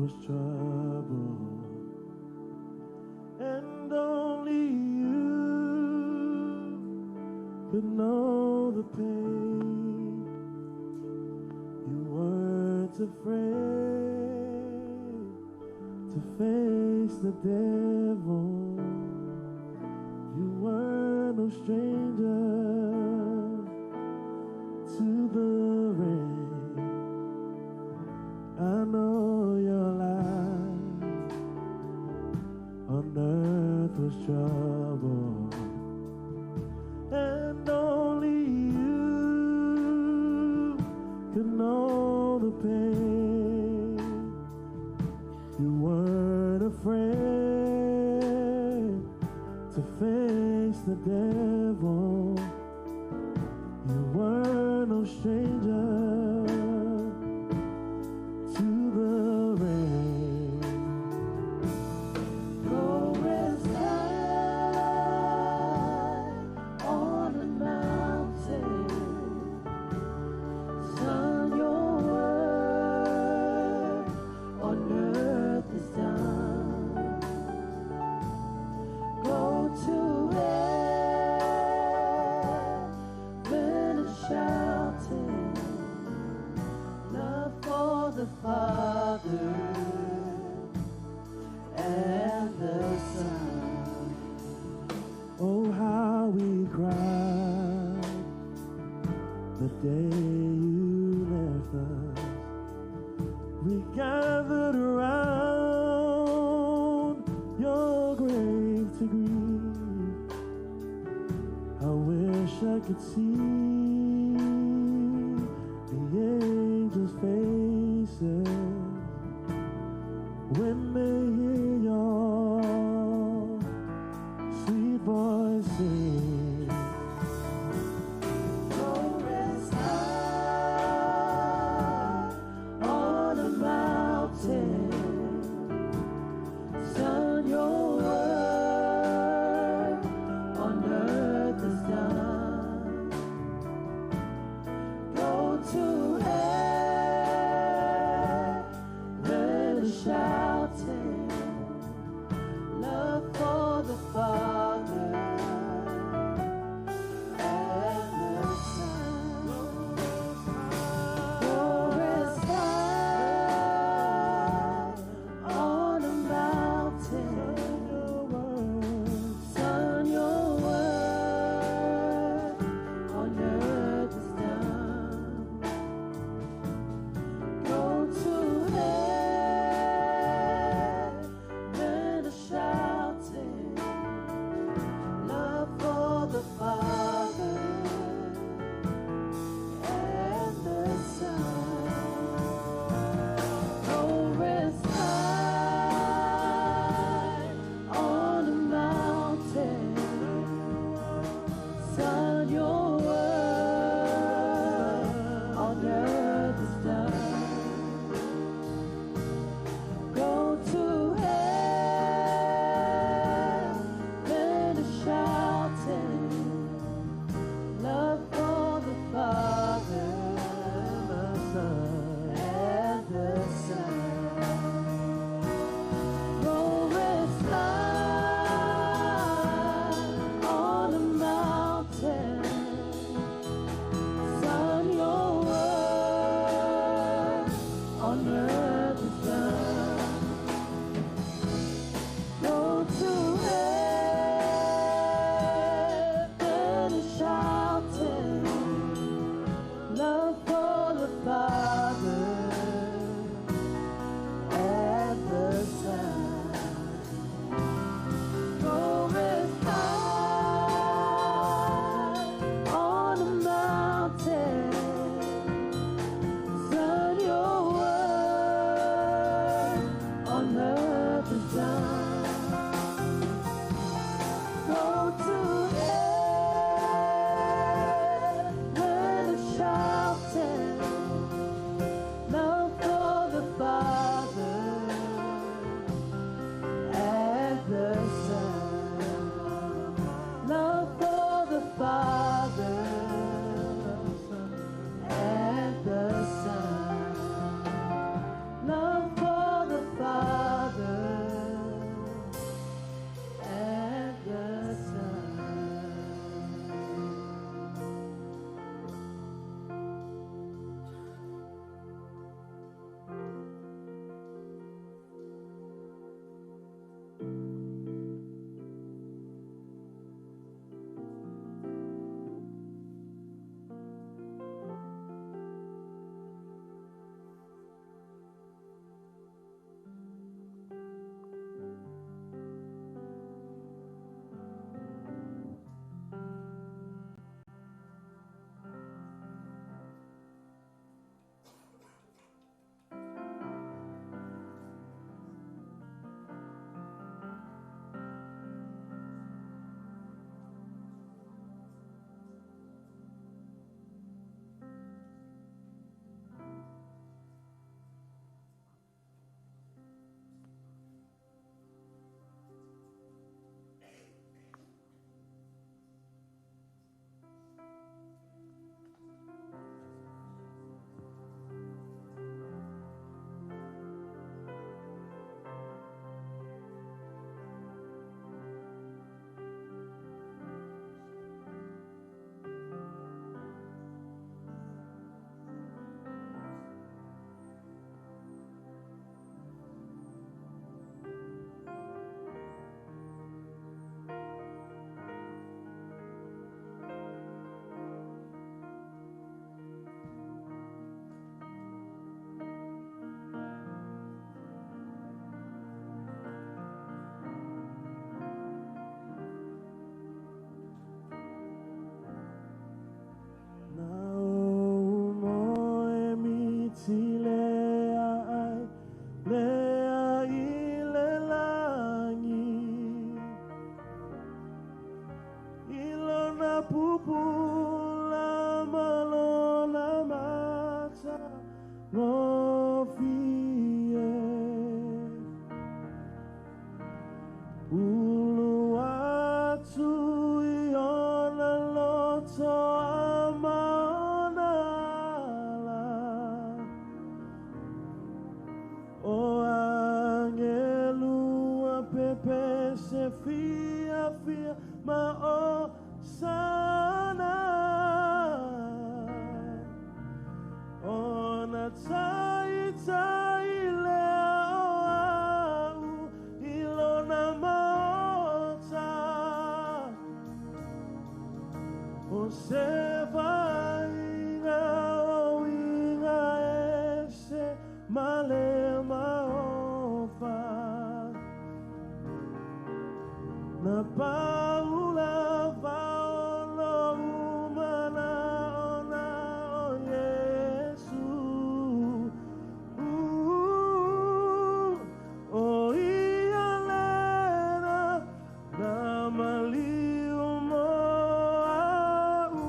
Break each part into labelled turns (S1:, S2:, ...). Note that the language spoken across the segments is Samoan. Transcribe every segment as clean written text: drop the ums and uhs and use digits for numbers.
S1: was trouble, and only you could know the pain. You weren't afraid to face the devil. You were no stranger to the rain. I know your life on earth was trouble, and only you could know the pain. You weren't afraid to face the devil. You were no stranger to the rain.
S2: Go rest high on the mountain. Son, your work on earth is done. Go to heaven and shouting love for the Father and the Son.
S1: Oh, how we cried the day you left us. We gathered around your grave to grieve. I wish I could see the angels' faces when they hear your sweet voice sing.
S2: Go rest high on a mountain. Son, your work on earth is done. Go to heaven shouting love for the Father
S1: pupula ma lona matagofie. Ulu atu i ona loto a ma ona ala. O angelu a pepese fia fia ma o sana. Ona taitai lea o au i lona maota. O se vaaiga o uiga ese ma le maofa. Na paulava o lou mana'o na o Iesu. O ia lena na maliu mo a'u.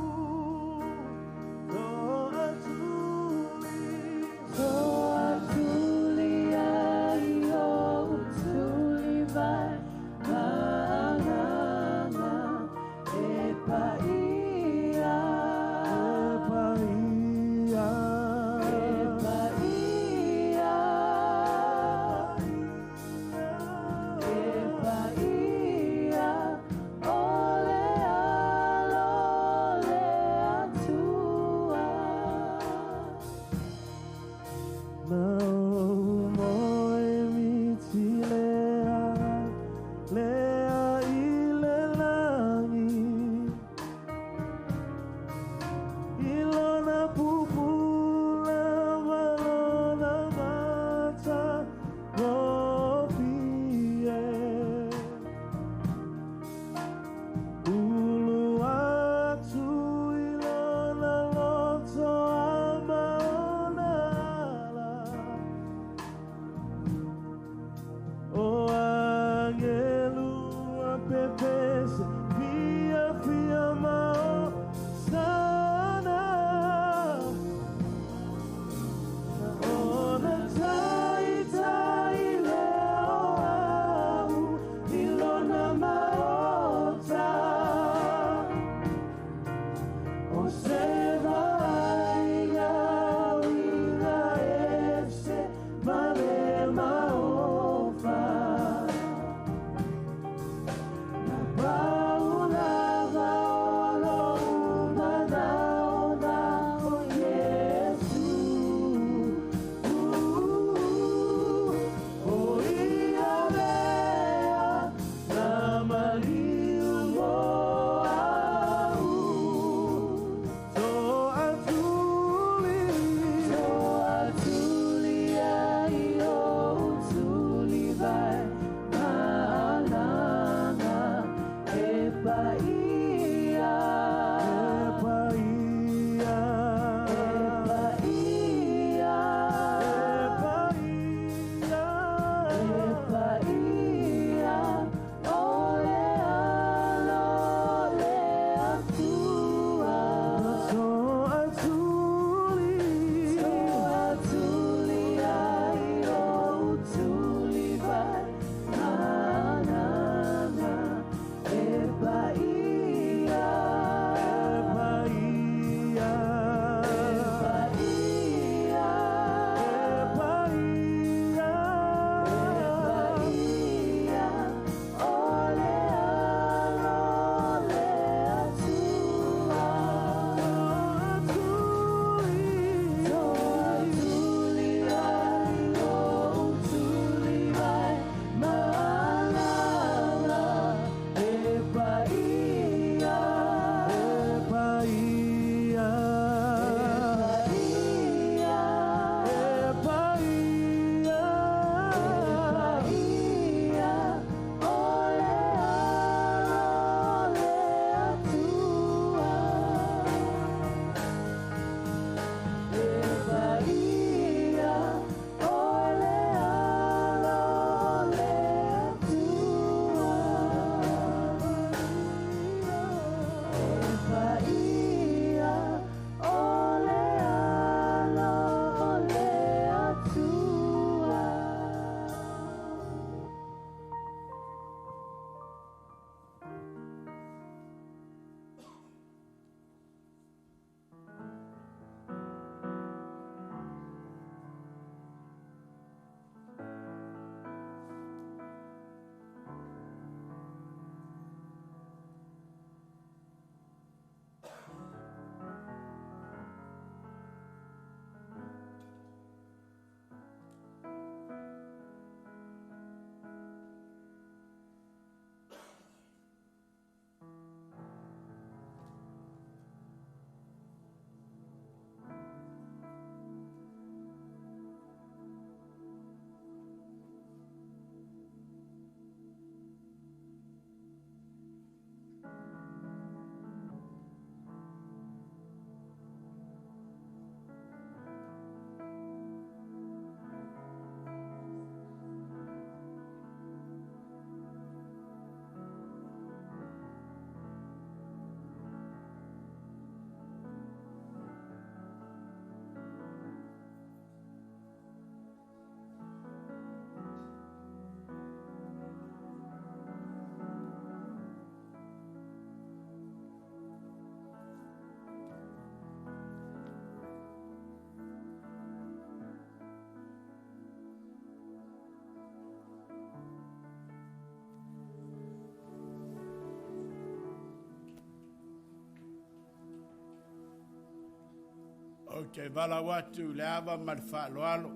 S3: Ou te valaau atu i le ava ma le faaaloalo,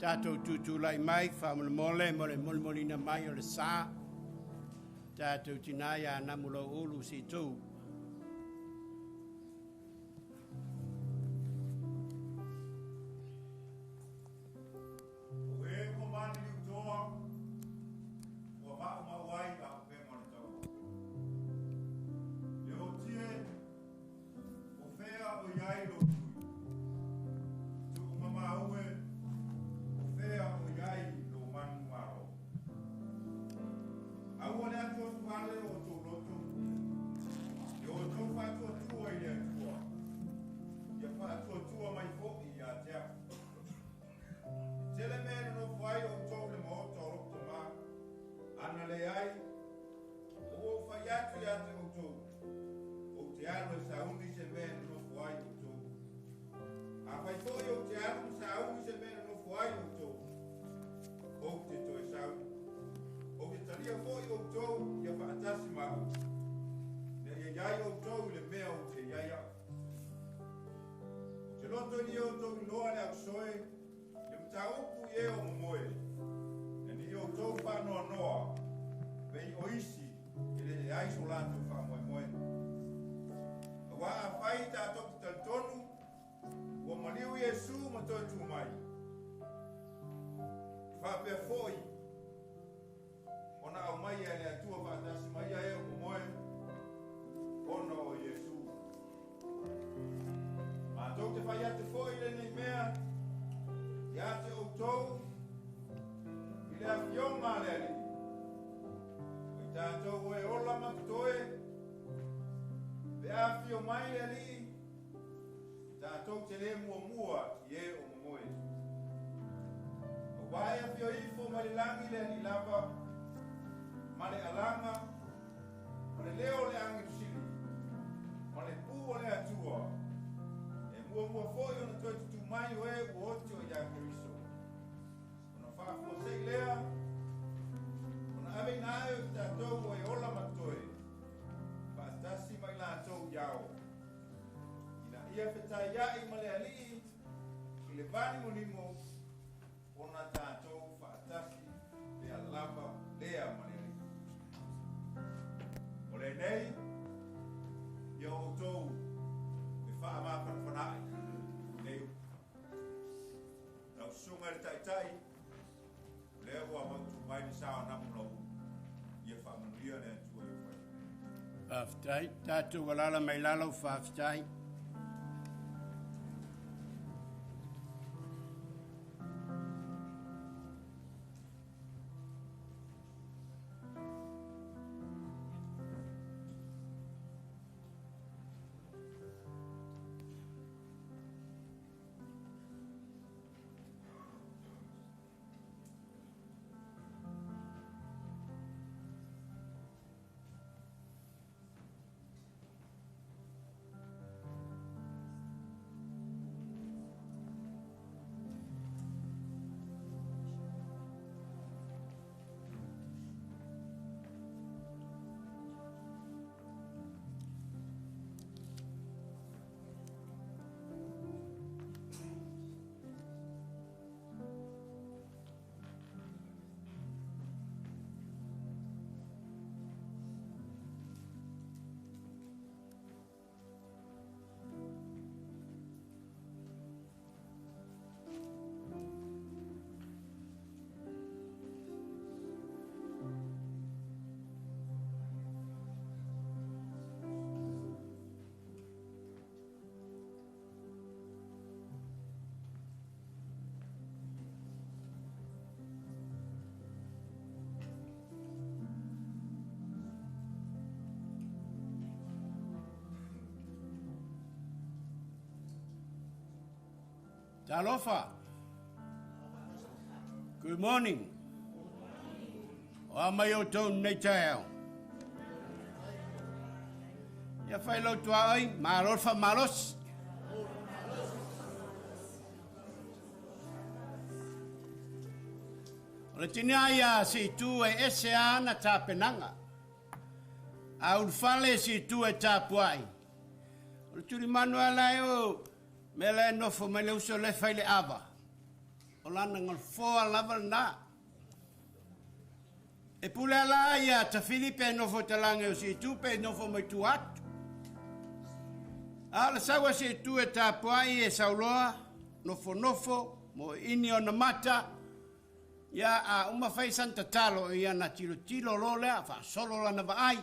S3: tatou tutulai mai faamolemole mo le molimolina mai o le sa, tatou tinā ia Namulauulu Situ.
S4: O e ua maliliu toa, ua maumau ai auupega o le taua. Le otie, o fea o i ai lou tui? Tuumamau e, o fea o i ai lou manumalo? Aua le atuatuvale o outou loto, ia outou faatuatua i le Atua, ia faatuatua mai foi ia te au. E tele mea e nonofo ai outou i le maota o lou Tama, ana leai, ua ou fai atu ia te outou, ou te alu e sauni se mea e nonofo ai outou. Afai foi ou te alu ma sauni se mea e nonofo ai outou, ou te toe sau. Ou te talia foi outou ia faatasi ma au, ina ia i ai outou i le mea ou te i ai au. Ou te loto e le outou iloa le ausoe i le mataupu i e o momoe, ina ne i outou faanoanoa pei o isi e le ai so latou faamoemoe. Aua afai tatou te talitonu ua maliu Iesu ma toe tu mai, e faapea foi ona aumai e le Atua faatasi ma ia e o momoe ona o Iesu. Matou te fai atu foi lenei mea ia te outou i le afioga a le Alii. O i tatou o e ola ma totoe, pe a afio mai le Alii, tatou te le muamua i e o momoe. Aua e afio ifo mai le lagi le Alii lava, ma le alaga, ma le leo o le agelu sili, ma le pū o le Atua, e muamua foi ona toe tutū mai o e ua oti o ia Keriso. Ona faafuasei lea, ona aveina ae o i tatou o e ola ma totoe, faatasi ma i latou i ao, ina ia fetaia'i ma le Alii i le vanimonimo ona tatou faatasi pea lava lea ma le Alii. O lenei, ia outou e faamafanafana'i nei upu. Lau susuga i le Taitai, o lea ua mautu mai le sa o Namulauulu, ia faamanuia le Atua i ou faiva.
S3: Faafetai. Tatou alaala mai lalo, faafetai. Talofa. Good morning. O a mai outou nei taeao. Ia fai lau tuaoi, malo le faamalosi. O le tina ia Setu e ese ana tapenaga. A ulufale Setu e tapuai. O le tulimanu ala e o. Mea la e nofo mai le uso le fai le ava. O lana golofoa lava lena. E pule ala ia Tafili pe nofo talage o Siitu pe nofo mai tua atu. A o le sau a Siitu e tapuai e sauloa, nofonofo, mo ini ona mata, ia a uma fai sana tatalo ia na tilotilo loa lea, faasolo lana vaai.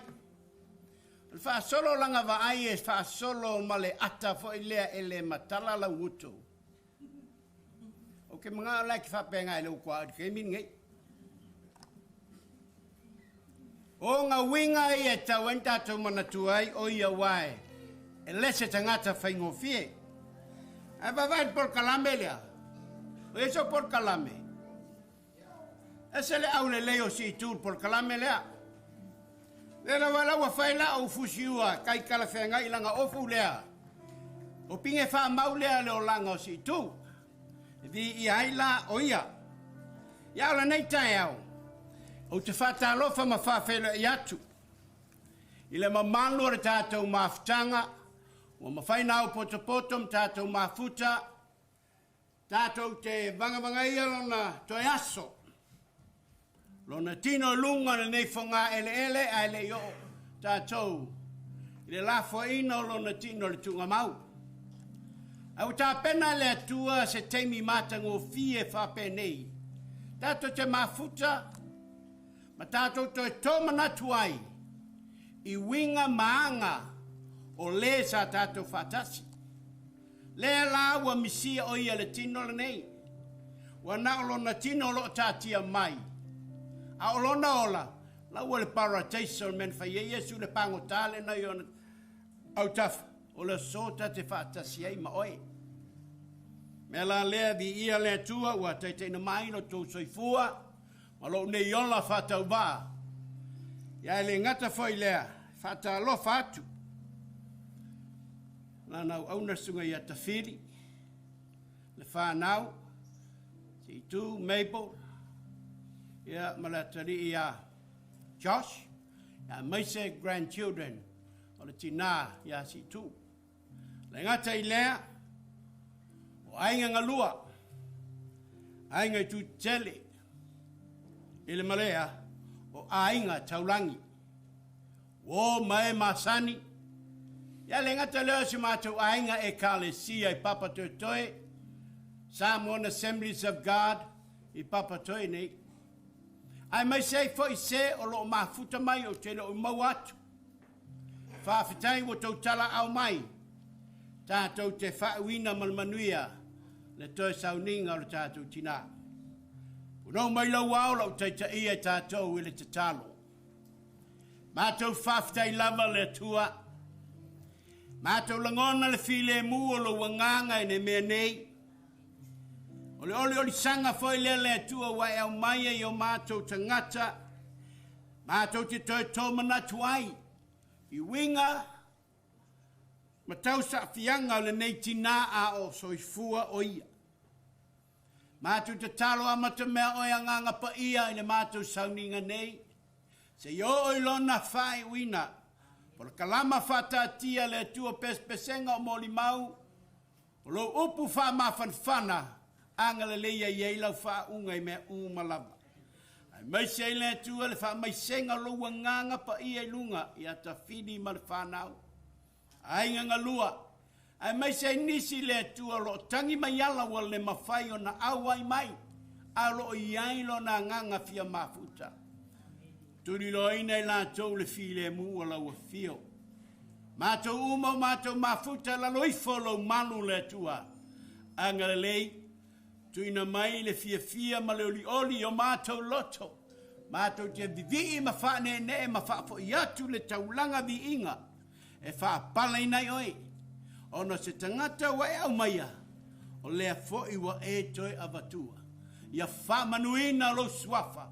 S3: O le faasolo o lana vaai e faasolo ma le ata foi lea e le matala lau utu. Ou te manao la e te faapena i lou tuaoi i le taimi lenei. O ngā uiga ia e tatau ai ona tatou manatua ai o ia aua e le se tagata faigofie. Ae vaavaai i le polokalame lea, o i ai sou polokalame, ese le aulelei o Siitu i le polokalame lea. Lea lava la ua fai la ou fusiua tai talafeagai i lana ofu lea. O pine faamau lea le olaga o Siitu. E viia ai la o ia. Ia o lenei taeao, ou te faatalofa ma faafeiloai atu i le mamalu o le tatou mafutaga ua mafai ona aupotopoto ma tatou mafuta tatou te vagavagaia lona toe aso, lona tino i luga o lenei fogaeleele ae le i oo tatou i le lafoaiina o lona tino i le tuugamau. Ae ua tapena e le Atua se taimi matagofie faapenei, tatou te mafuta ma tatou toe tomanatu ai i uiga ma aga o le sa tatou faatasi. Lea la ua misia o ia le tino lenei. Ua na o lona tino o lo o taatia mai, a o lona ola, la ua i le parataiso le mea na fai ai Iesu i le pagota lena i ona autafa, o le aso ta te faatasi ai ma oe. Mea la lea, viia le Atua ua taitaiina mai lo outou soifua ma lou nei ola faatauvaa. Ia e le gata foi i lea, e faatalofa atu lana auauna le susuga ia Tafili, le fanau, Siitu, Mabel, ia ma le atalii ia Josh, aemaise grandchildren o le tinā ia Siitu. Le gata i lea, o aiga galua, aiga i Tutetele, i le malea o aiga taulagi. Uo ma e masani, ia le gata lea o si matou aiga Ekalesia i Papatoetoe, Samoan Assemblies of God i Papatoetoe nei. Aemaise ai foi se o lo o mafuta mai ou te le o maua atu. Faafetai ua tou talaau mai, tatou te faauina ma le manuia le toe sauniga o le tatou tinā. Punou mai lau ao lau taitaia i tatou i le tatalo. Matou faafetai lava le Atua. Matou lagona le filemu o lou agaga i le mea nei. O le oliolisaga foi lea le Atua ua e aumaia i o matou tagata, matou te toe tōmanatu ai i uiga ma tausaafiaga o lenei tinā a o soifua o ia. Matou tatalo amatamea oe Agaga Paia i le matou sauniga nei, seia oo i lona faaiuina, polokalama faataatia le Atua pesepesega o molimau, O lou upu faamafanafana, agalelei ai ai lau faauuga i mea uma lava. Aemaise ai le Atua le faamaisega o lou agaga paia i luga ia Tafili ma le fanau, aiga galua, aemaise ai nisi le Atua o lo o tagi mai ala ua le mafai ona auai mai, a o lo o i ai lona agaga fia mafuta. Tuliloaina i latou le filemu o lau afio. Matou uma o matou mafuta lalo ifo lou malu le Atua. Agalelei, tuuina mai le fiafia ma le olioli i o matou loto. Matou te vivii ma faaneenee ma faafoi atu le taulaga viiga e faapalaina ai oe, ona o se tagata ua e aumaia, o lea foi ua e toe avatua. Ia faamanuina lou suafa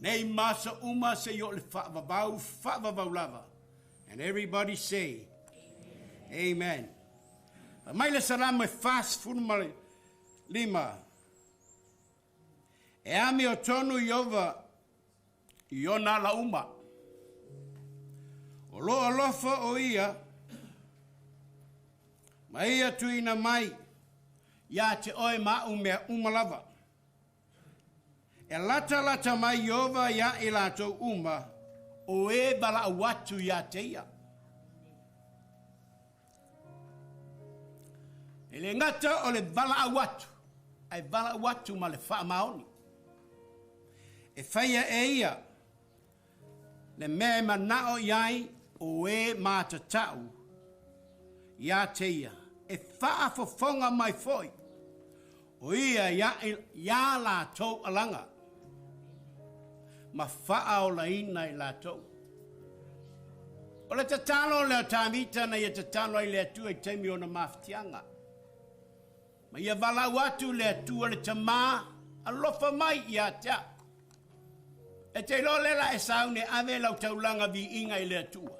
S3: nei ma aso uma seia oo i le faavavau, faavavau lava. And everybody say, Amen. Amen. Mai le Salamo e 45. E amiotonu Ieova i ona ala uma. O lo alofa o ia, Ma ia tuuina mai ia te oe ma au mea uma lava. E latalata mai Ieova ia i latou uma o e valaau atu ia te ia. E le gata o le valaau atu, ae valaau atu ma le faamaoni. E faia e ia le mea e manao i ai o e matatau ia te ia. E faafofoga mai foi o ia ia latou alaga ma faaolaina i latou. O le tatalo lea o Tavita na ia tatalo ai le Atua i taimi o ona mafatiaga. Ma ia valaau atu le Atua le Tamā, alofa mai ia te au. E te iloa lea la e sauni e ave lau taulaga viiga i le Atua.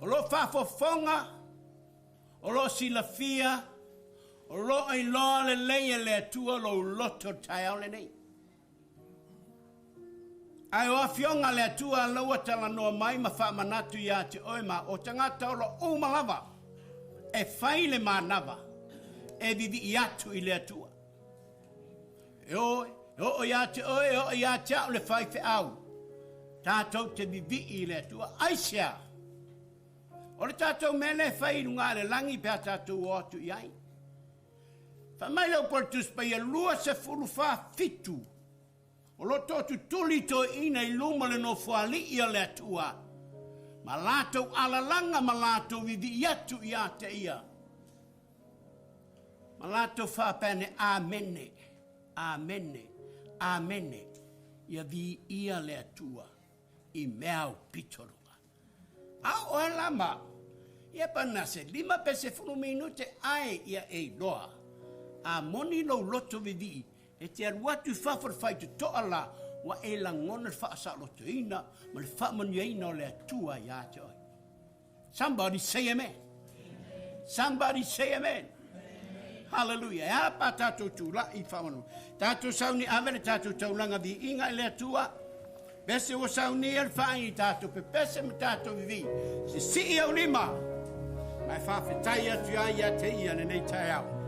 S3: O lo o faafofoga, o lo o silafia, o lo o iloa lelei e le Atua lou loto i le taeao lenei. Ae o afioga a le Atua la ua talanoa mai ma faamanatu ia te oe ma o tagata o lo o uma lava e fai le manava e vivii atu i le Atua. E o, e oo ia te oe, e oo ia te au le faifeau. Tatou te vivii i le Atua. Aisea? O le tatou mea lea e fai i luga o le lagi pe a tatou o atu i ai. Fai mai le upu a le Tusi Paia 24:7. O lo o tootutuli toeaiina i luma o le nofoalii o le Atua, ma latou alalaga ma latou vivii atu ia te ia. Ma latou faapea ane, Amene, Amene, Amene, ia viia le Atua i mea aupito luga. A o oe la ma au, ia pe na se 5 pe 10 minute ae ia e iloa. A moni lou loto vivii, e te alu atu i fafo i le faitotoa la, ua e lagona le faasaolotoina ma le faamanuiaina o le Atua ia te oe. Somebody say amen. Somebody say amen. Hallelujah. E a pa tatou tulai i faamanu. Tatou sauni ave le tatou taulaga viiga i le Atua. Pese ua saunia le whaangi tatou pepese ma tatou vivii. Sisii au lima. Ma e faafetai atu ai ia te ia lenei taeao.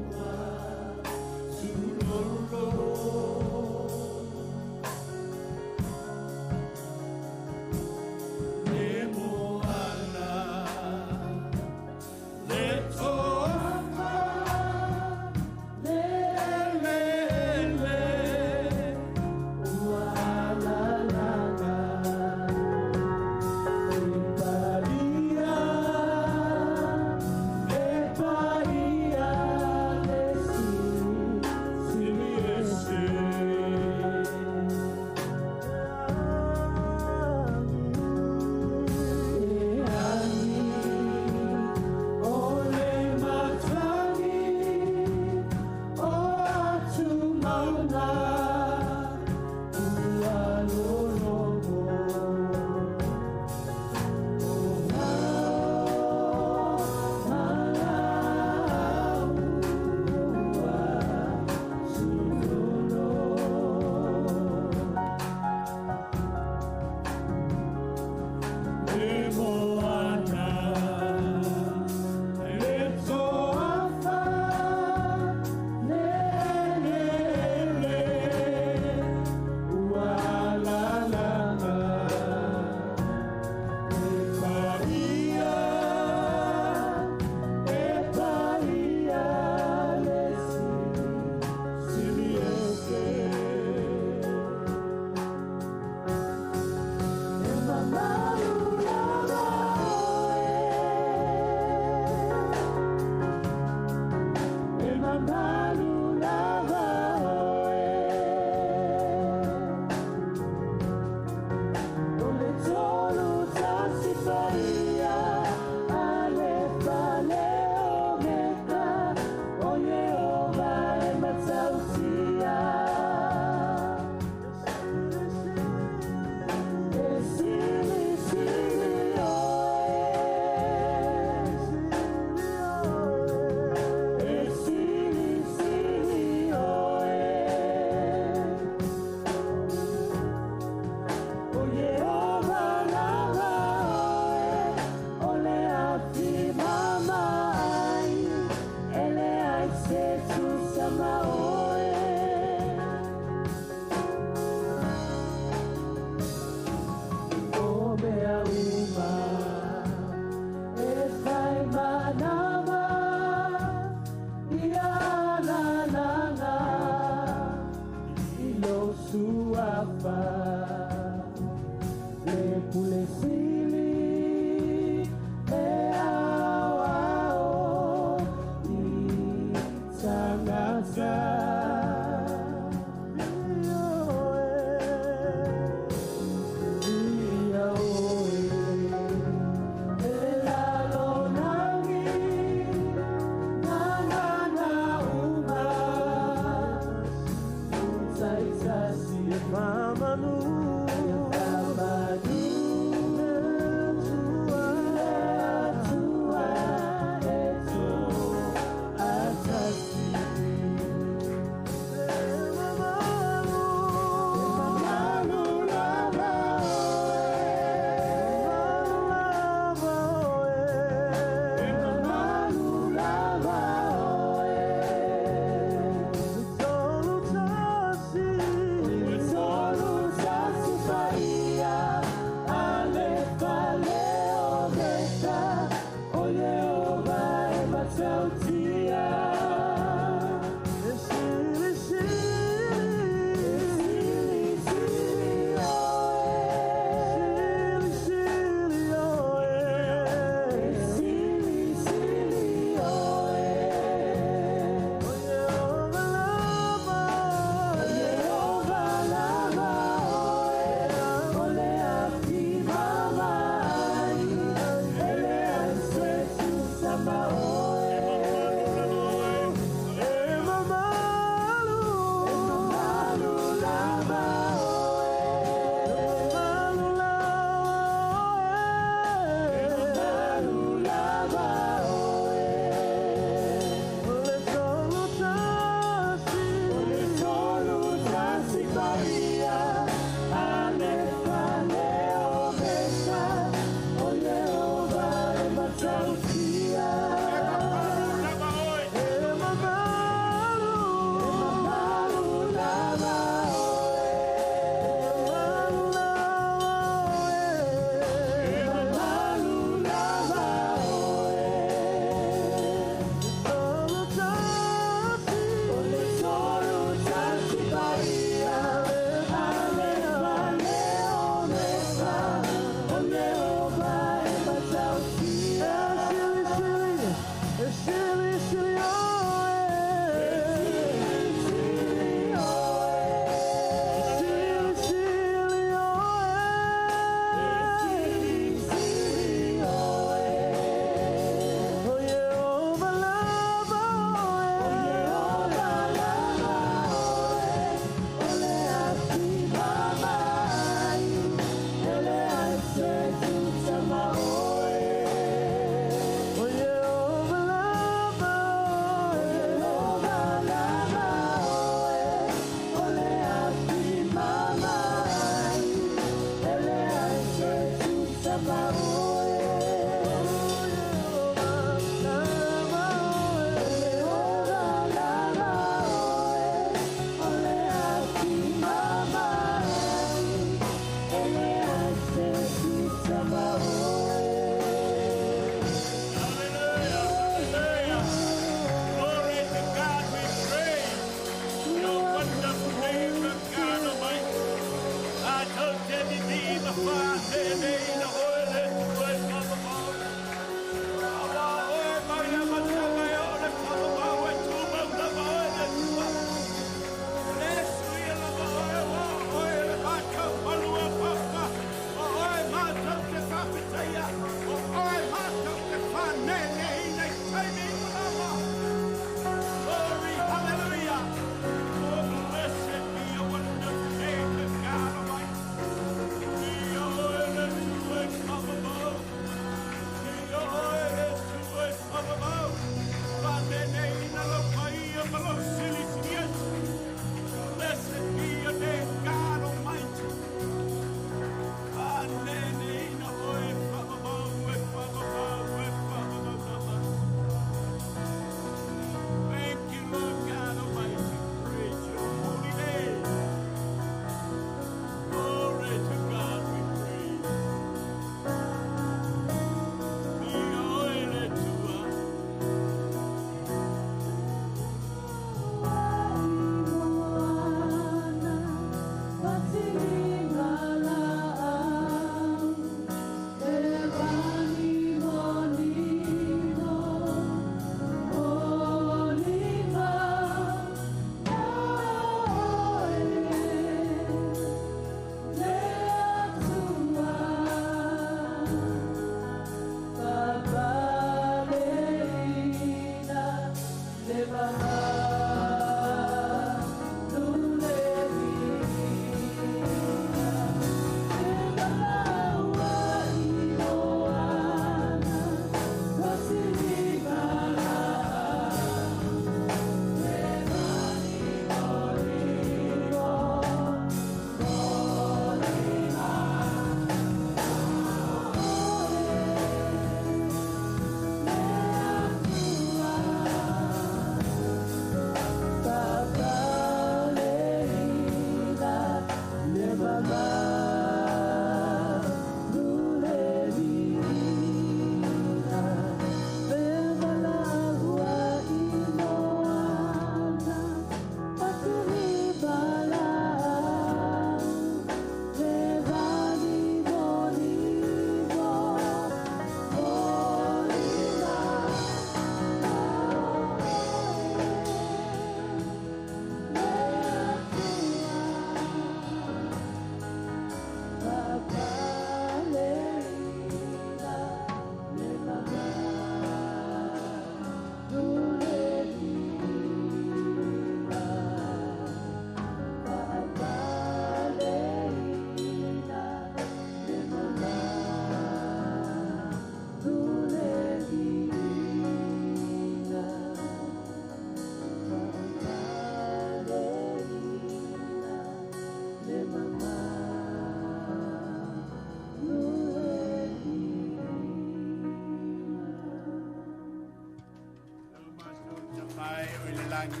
S3: lagi.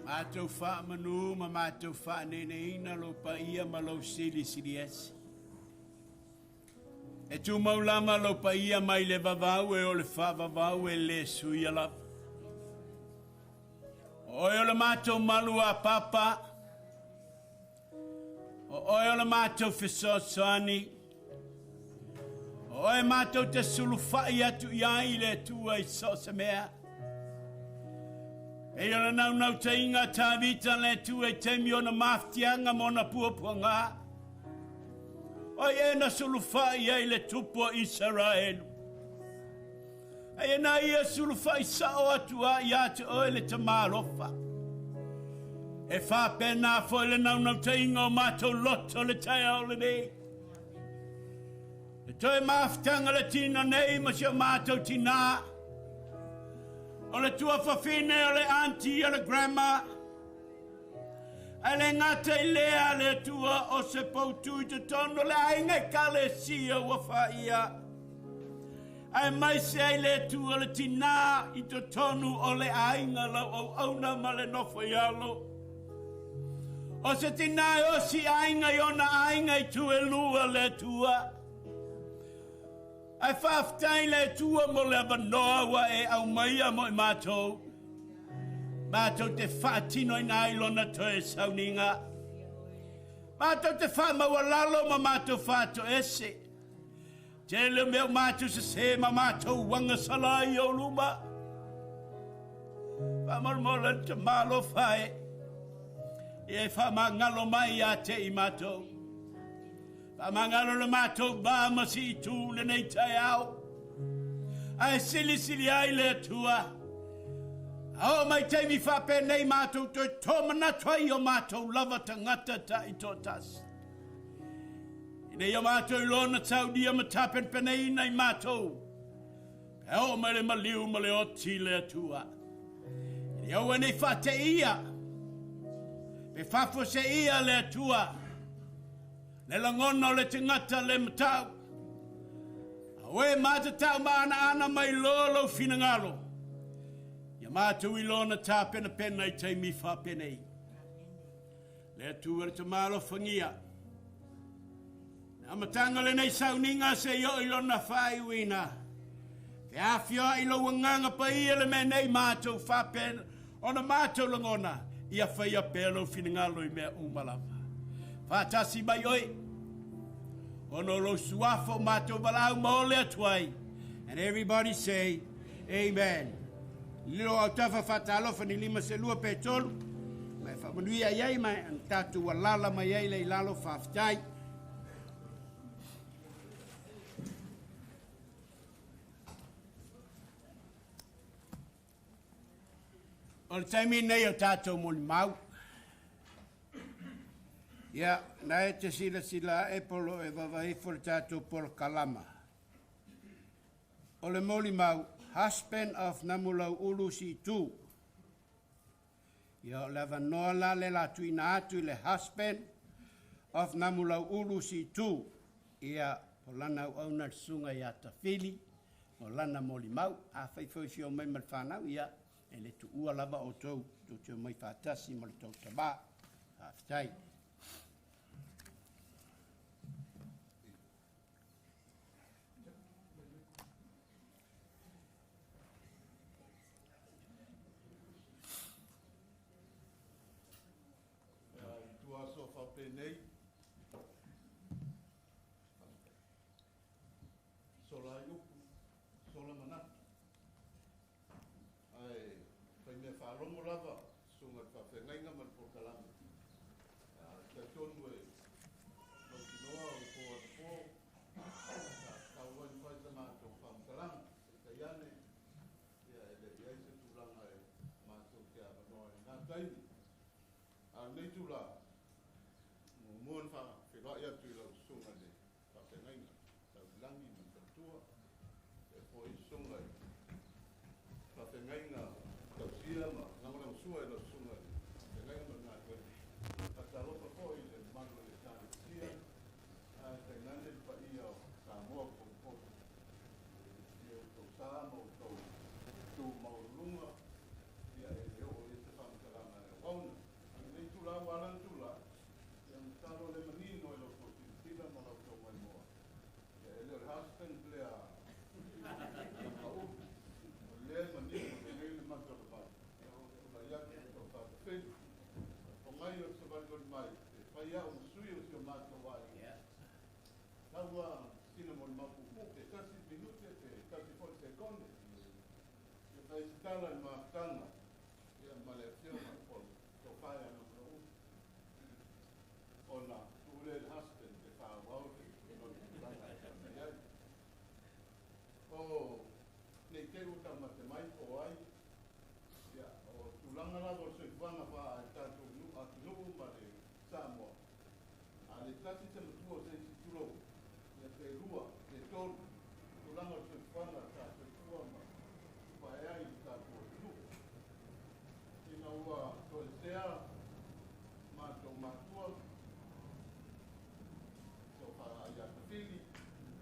S3: Mātou whaamanu ma mātou whaaneneina lo paia ma lo sili sili esi. E tū maulama lo paia mai le vavau e o le whaavavau e le suia lava. O oe o le mātou malu a papa. O oe o le mātou fesoasoani. O oe mātou te suluwhai atu i ai le tua i so se mea. E o le naunau te inga tāvita le tua i temi o na maftianga mo na puapuanga. Oi e na suluwhai ai le tupu o Israelu. Ai e na ia suluwhai sao atu a ia te oe le te malofa. E whapena fo le naunau te inga o mātou loto le tai ao le nei. E toe maftanga le tina nei ma si o mātou tina. O le tuafafine o le auntie o le grandma. A le ngata i lea le tua o se pautu i te tono le ainga i kale sia ua whaia. Ai mai se ai le tua le tina i te tonu o le ainga lau au auna ma le nofo i alo. O se tina e o si ainga i ona ainga i tu e lua le tua. Ai whaftai le tua mo le avanoa wa e au maia mo i mātou. Mātou te whaatino i nā ilona toe sauninga. Mātou te whaamaua lalo ma mātou whaato ese. Te le mea mātou se se ma mātou wanga salai o luma. Whaamalamola te malo whae. E whaamangalo mai a te i mātou. Whaamangalo le mātou ba masi i tū le nei tai ao. Ai sili sili ai le atua. Ao mai teimi whape nei mātou toi tō manatua i o mātou lava tangata ta i tō tasi. I nei o mātou i lona tau dia ma tapenpene ina i mātou. Pe o mai le maliu ma le oti le atua. I nei au nei whate ia. Pe whafo se ia le atua. Le langona o le tangata le matau. Awe mātatau maana ana mai lolo finangalo. Ia mātou i lona tā pena pena i teimi whapene i. Le atua le te malo whangia. Nā matanga le nei sauninga se i o i lona whaiwina. Te awhia i lo wanganga pa ia le me nei mātou whapena. Ona mātou langona. Ia whaia pelo finangalo i mea umalava. Whātasi mai oi. Ono lo suafo mātou walau maole atuai. And everybody say, amen. Lilo au tafa whatalofa ni lima se lua pe tolu. Mai whamanui ai ai mai an tātou walala mai ai le lalo whawhitai. O le taimi nei o tātou moni mau. Ia, nā e te sila sila e polo e vavaifo le tātou polo kalama. O le moli mau, husband of Namulau Ulu si tu. Ia, o le avanoa la le la tuina atu i le husband of Namulau Ulu si tu. Ia, o lana au au na sunga ia tawhili, o lana moli mau, a whaifo i whio mai ma le whanau, ia, e le tu ua lava o tau, tau te mai whātasi ma le tau taba. Whāwhitai.
S4: Tua so whapenei. Sola i upu, sola manatu. Ai, whai mea whaalongo lava, sunga te whawhengainga ma le pōkalama. Kia tonu e mautinoa o le pō a te pō, tau wai whai ta mātou whamkalanga, e taiane, ia e le iai se tūlanga e mātou kia manoa i ngā taimi. A nei tūla, mua na whawhelai atu i lau sunga le whawhengainga, tau langi ma tautua, e pō i sunga i whawhengainga tausia ma langolango sua i lau sunga i whawhengainga ma ngā koe. Whatalofa pō i le malu le tānetia, a tainane le paia o Samoa po po. E o tau sā ma
S5: husband lea na ma'u o lea manino lelei le mata o le vai tulai atu le tofa tafili o mai o le savalivali mai e fai a'u ma sui o si o matou aiga taua sina mo le mapuupuu pe tasi minute pe tasi fo'i sekone ia fai se tala i le mafutaga ia ma le afioga po le tofa e ana malou ona tuu lea i le husband e fa'auau le lona tulaga e mai ai o nei tei ua taumate mai po o ai ia o tulaga lava o le soifuaga fa'a tatou atunuu ma le Samoa a le tasi se matua o se isi tulou ia pe lua pe tolu tulaga o le soifuaga sa soifua ma tupae ai le tatou atunuu ina ua toesea matou matua tofa ia Tafili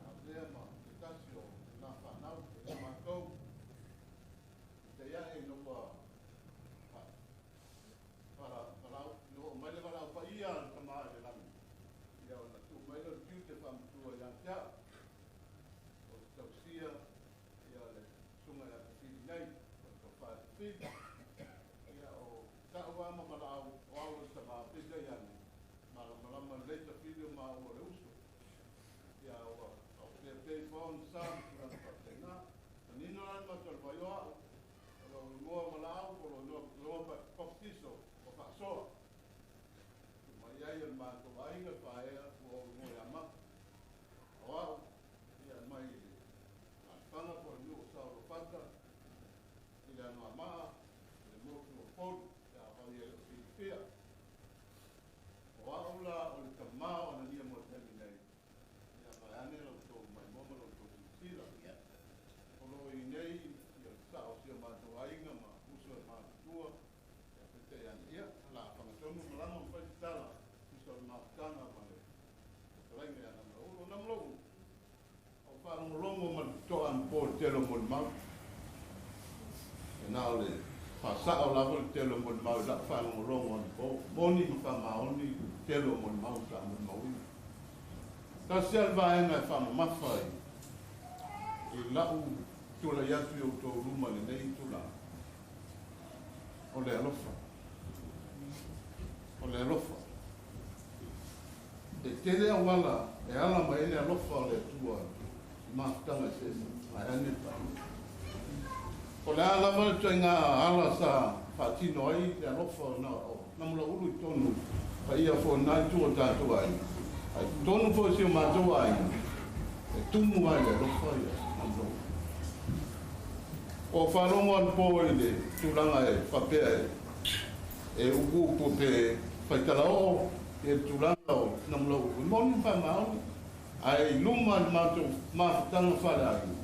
S5: avea ma se tasi o na fanau e matou te ia e no ua falau no mai le valau paia le tama i le lagi ia ona tuu mai le tiute faamatua ia te a'u o le tausia ia le susuga ia Tafili nei o le tofa Tafili ia o ta'u ama ma la'au o au o le tamā peitai ane malamalama lelei Tafili o maua le uso ia ua faapea ifo ona sa ma tulaga faapena manino la le matou le vai o a'u o lou igoa ma la'au po o lou igoa papatiso o fa'asoa mai ai o le matou aiga paea ua ou igoa ia maka o a'u ia mai le alafaga po o le nuu o Saolofata i le Anoamaa le motu o Polu ia afai e le'o silafia o a'u la o le tamā o Anania mo le taimi nei ia vaeane loutou maimoa ma loutou silasila o loo i nei ia le sa'o si o matou aiga ma uso e matutua ia peitai ane ia la fagatonu malama ma fai se tala uso o le mafutaga ma le fetalaiga ia Namulau'ulu. O Namulau'ulu o faalogologo ma le toto'a anapo le tele o molimau e na o le fa'asa'o lava le tele o molimau i la'u faalogologo anapo moni ma fa'amaoni le tele o molimau sa molimauina tasi a le vaega e fa'amamafa i la'u tulai atu i outou luma lenei tulaga o le alofa o le alofa e tele auala e ala mai ai le alofa o le Atua i mafutaga eseese vaeane le paia o le a lava le ituaiga ala sa faatino ai le alofa o Namulau'ulu i tonu paia fo'i lena itu o tatou aiga ae totonu fo'i si o matou aiga e tumu ai le alofa ia Namulau'ulu o faalogo anapo i le tulaga e faapea e upu pe faitalaoo ia le tulaga o Namulau'ulu e moni ma faamaoni ae i luma le matou mafutaga faaleaiga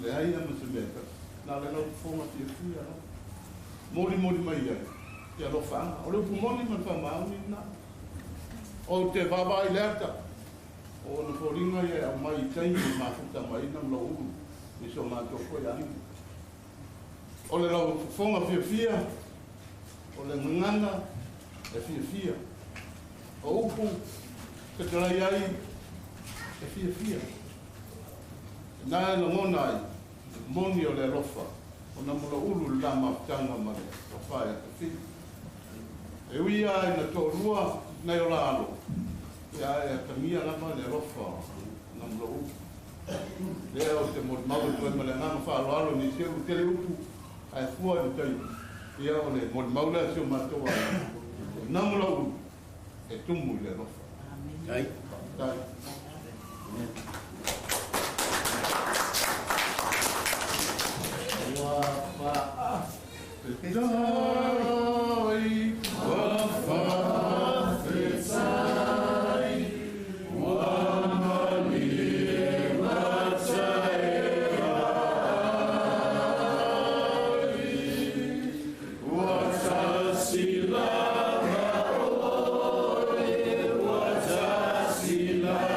S5: leai a ma se mea tasi na le lau fofoga fiafia lava molimoli mai ai te alofaaga o le upu moni ma le faamaoni lena ou te vaavaai le ata o ona foliga ia e aumai i taimi e mafuta mai ai Namulau'ulu i so matou fo'i aiga o le lau fofoga fiafia o le gagana e fiafia o upu fetalai ai e fiafia na e lagona ai moni o le alofa o Namulau'ulu le la mafutaga ma le tofa ia Tafili e ui a ina to'alua nai o la alo ia e atagia lava le alofa o Namulau'ulu lea o te molimau atu ai ma le agaga fa'aloalo nisi ulu tele upu ae fua i le taimi ia o le molimau lea si o matou aiga o Namulau'ulu e tumu i le alofa.
S3: Tai.
S5: Tai.
S3: Ua
S5: Fetai ua fa'afetai ua malie mataeai ua tasi lava oe ua tasi lava.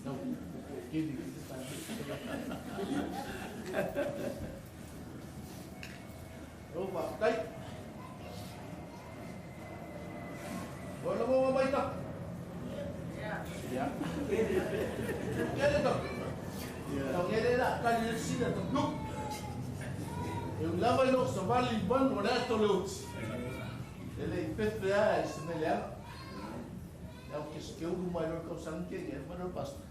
S5: Lau keli. O faafetai. O lagoga mai ta. Ia. Kele ta. Tau kele la kali le sina ta nu. E u lava i lou savali i manu o le ato le oti. E le i pepe a e se mele aga. Au ke se ke ulu mai lor kau sang ke nge ma lor pasta.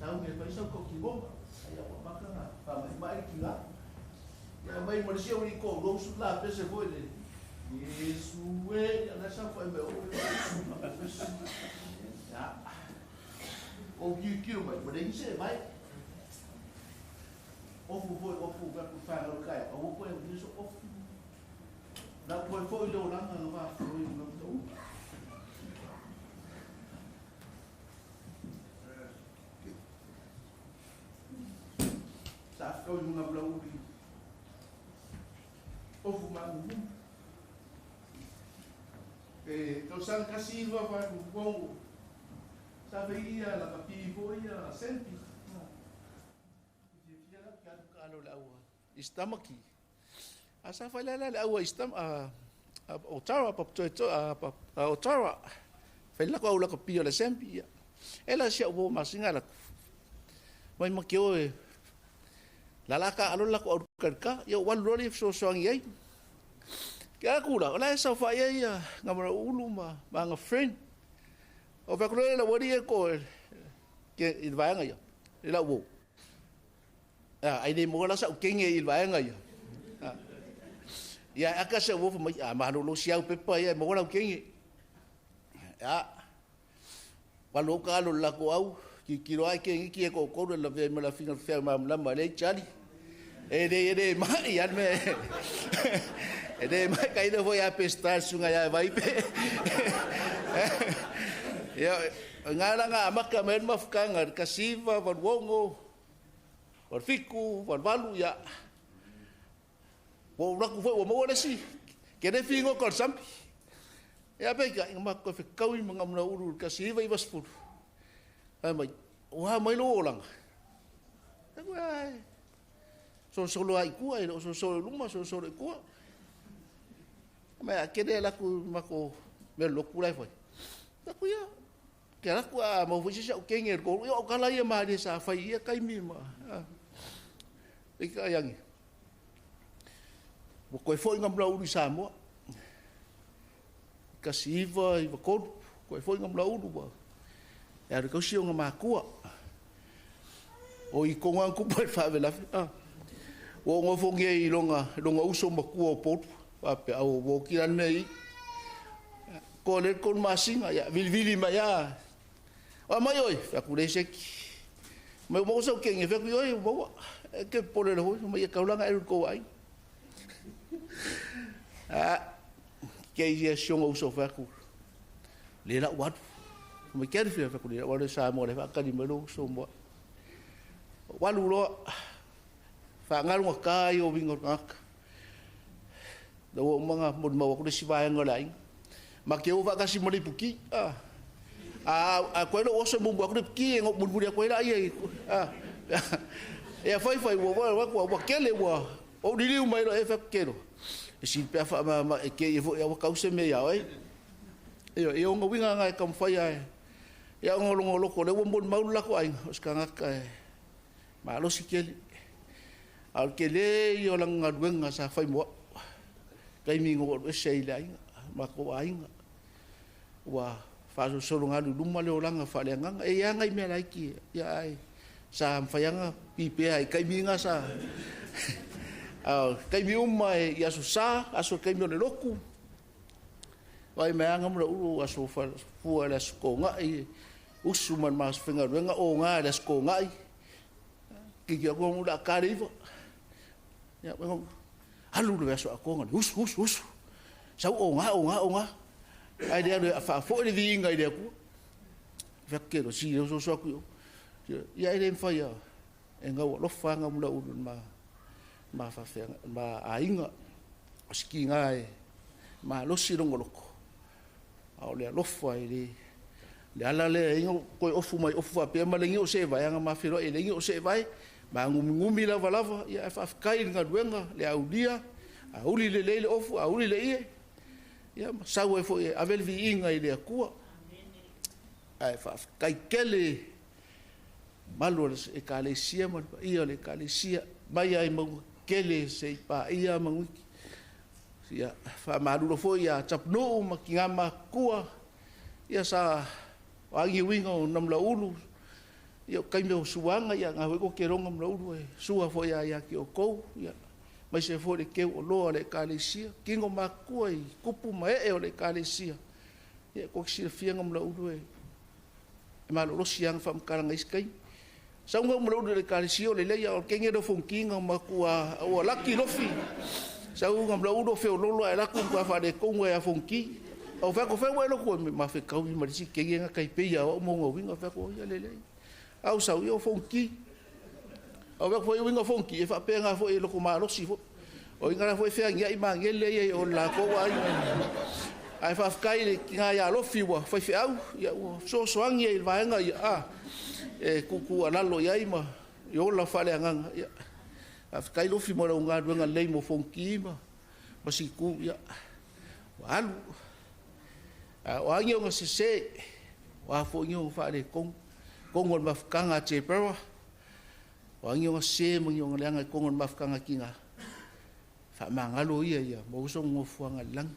S5: Sau nge fai sau ko ki goma. Ai au maka nga fa mai mai ki ga. Ia mai mo se uri ko lo su la pese foi le. Yesu e ya na sa foi me o. Ya. O ki ki mai mo le se mai. Ofu foi ofu ka ku fa lo kai. O ko e ni so ofu. La ko foi lo la nga va foi no to. Sa ko ni nga bla uri. Ofu ma mu. E tau sang kasi va va ku ko. Sa ve ia la ka pi fo ia sempi. Fia la ka ka lo la ua. Istamaki. A sa fa la la ua istam a o tara pa to to a o tara. Fa la ko la ka pi la sempi ia. Ela sia o ma singa la. Mai ma ke o la la ka alo la ko au ka ka ia wa lo ri so so ngi ai. Ke a kula, o la e sau fa ia ia ngā mara ulu ma ngā friend. O fa kula la wari e ko ke i vaenga ia. I la wo. A ai nei mo la sa u kenge i vaenga ia. Ia aka se wo fa mai a ma lo siau pepa ia mo la u kenge. Ya. Wa lo ka lo la ko au ki ki ro ai kenge ki e ko ko la ve ma la finga fe ma la ma le chali. E le ma ia me. E le mai kai le foi a pestar sunga ia vai pe. Ia ngalanga amaka men mafkanga kasiva valwongo valfiku valvalu ia. Wo raku foi o mo le si. Ke ne fingo kol sampi. Ia pe ka ma ko fe kau i manga uru kasiva i vasfuru. Ai mai o ha mai lo olanga. Ko ai. So solo ai kua so solo luma so solo kua. Ma ke le la ku mako me lo ku lai foi. La ku ia. Ke la ku a mo foi se o kenge ko o kala ia ma le sa fai ia kai mi ma. E ka yangi. Mo ko foi ngam la ulu sa mo. Ka siva i ko ko foi ngam la ulu ba. Ya ko si o ma kua. O i ko ngang ku pa fa vela. O ngo fonge i longa longa uso ma kua o potu. Pape au wo ki lan mei. Ko le kon masinga ya vilvili ma ya. O mai oi fa ku le seki. Mai mo so kenge fa ku oi mo ke pole le ho mai ka ulanga e ko ai. A ke ia sionga uso fa ku. Le la wa. Mai ke fa ku le wa le sa mo le fa ka ni mo so mo. Wa lu lo fa ngalu ka i o wingo ngaka. Da o manga mo ma ko si vai ngola ai. Ma ke o va kasi mo le puki. A ko lo oso mo ko le puki ngo mo mo ko la ai. E fai fai wo wa ko wa kele wa. O dili mai lo e fa kelo. E si pe fa ma e ke e fo e wa kause me ya ai. E o ngo winga ngai kam fai ai. Ya ngo lo lo ko le wo mo mau la ko ai. O ska ngaka e. Ma lo si kele. Al kele yo la ngaluenga sa fai mo. Kai mi ngo e sei le ainga ma ko ainga wa fa so solo ngalu luma le olanga fa le nganga e ya ngai me la ki ya ai sa mfayanga pipe ai kai mi nga sa a kai mi uma e ya so sa aso kai mi le loku vai me anga mo uru aso fa fu ala sko nga i usu man mas finga renga o nga ala sko nga i ki ki ko mu la ka le ya alu le aso akonga us us us sau o nga o nga o nga ai le fa fo le vinga ile ku fa ke lo si so so ku ia ile fa ya e nga lo fa nga mula ulu ma ma fa fe ma ainga o ski nga e ma lo si longo loko a o le lo fa ile Le ala lea e ingo koe ofu mai ofu faapea ma le ingi o se vai anga mawheroa e le ingi o se vai ma ngumi lava lava ia e whaafkai i ngaluenga le aulia a uli le leile ofu a uli le ie ia ma sau e fo e avel vi inga i le akua a e whaafkai kele malu e kalesia ma ia le kalesia mai ai mau kele se i pa ia manguiki ia whaamalulo fo ia tapnuu ma ki ngā makua ia sa o angi winga o namla ulu ia kai me o suanga ia ngā weko ke ronga mla ulu e sua fo ia ia ki o kou ia mai se fo le keu o loa le kalesia kingo makua i kupu ma e o le kalesia ia ko ki sila fianga mla ulu e malolosi anga whamkaranga iskai saunga mla ulu le kalesia o le leia o kenge do fonkinga makua o laki lofi saunga mla ulu fe o lolo e laku kua whare konga e a fonki o whako whai loko ma whekau i marisi kenge nga kai peia o monga winga whako ia lele au sau ia o fonki au whako whai winga fonki e whapenga fo e loko malosi fo o inga na fo e whea ngia i mangele ia o la koa ai ai whawhakai le ki ngā ia lofi ua whai wheau ia ua sosoangi i vaenga ia a e kuku alalo ia i ma i ola whale anganga ia whawhakai lofi mo lau ngā duenga lei mo fonki ma siku ia wa alu o angi o ngā se o a fo ingi o ngā whaare kong o le mafukanga a te pewa o angi o ngā se mangi o ngā leanga kong o le mafukanga ki ngā whaamangalo ia ia mo uso ngō fuanga langi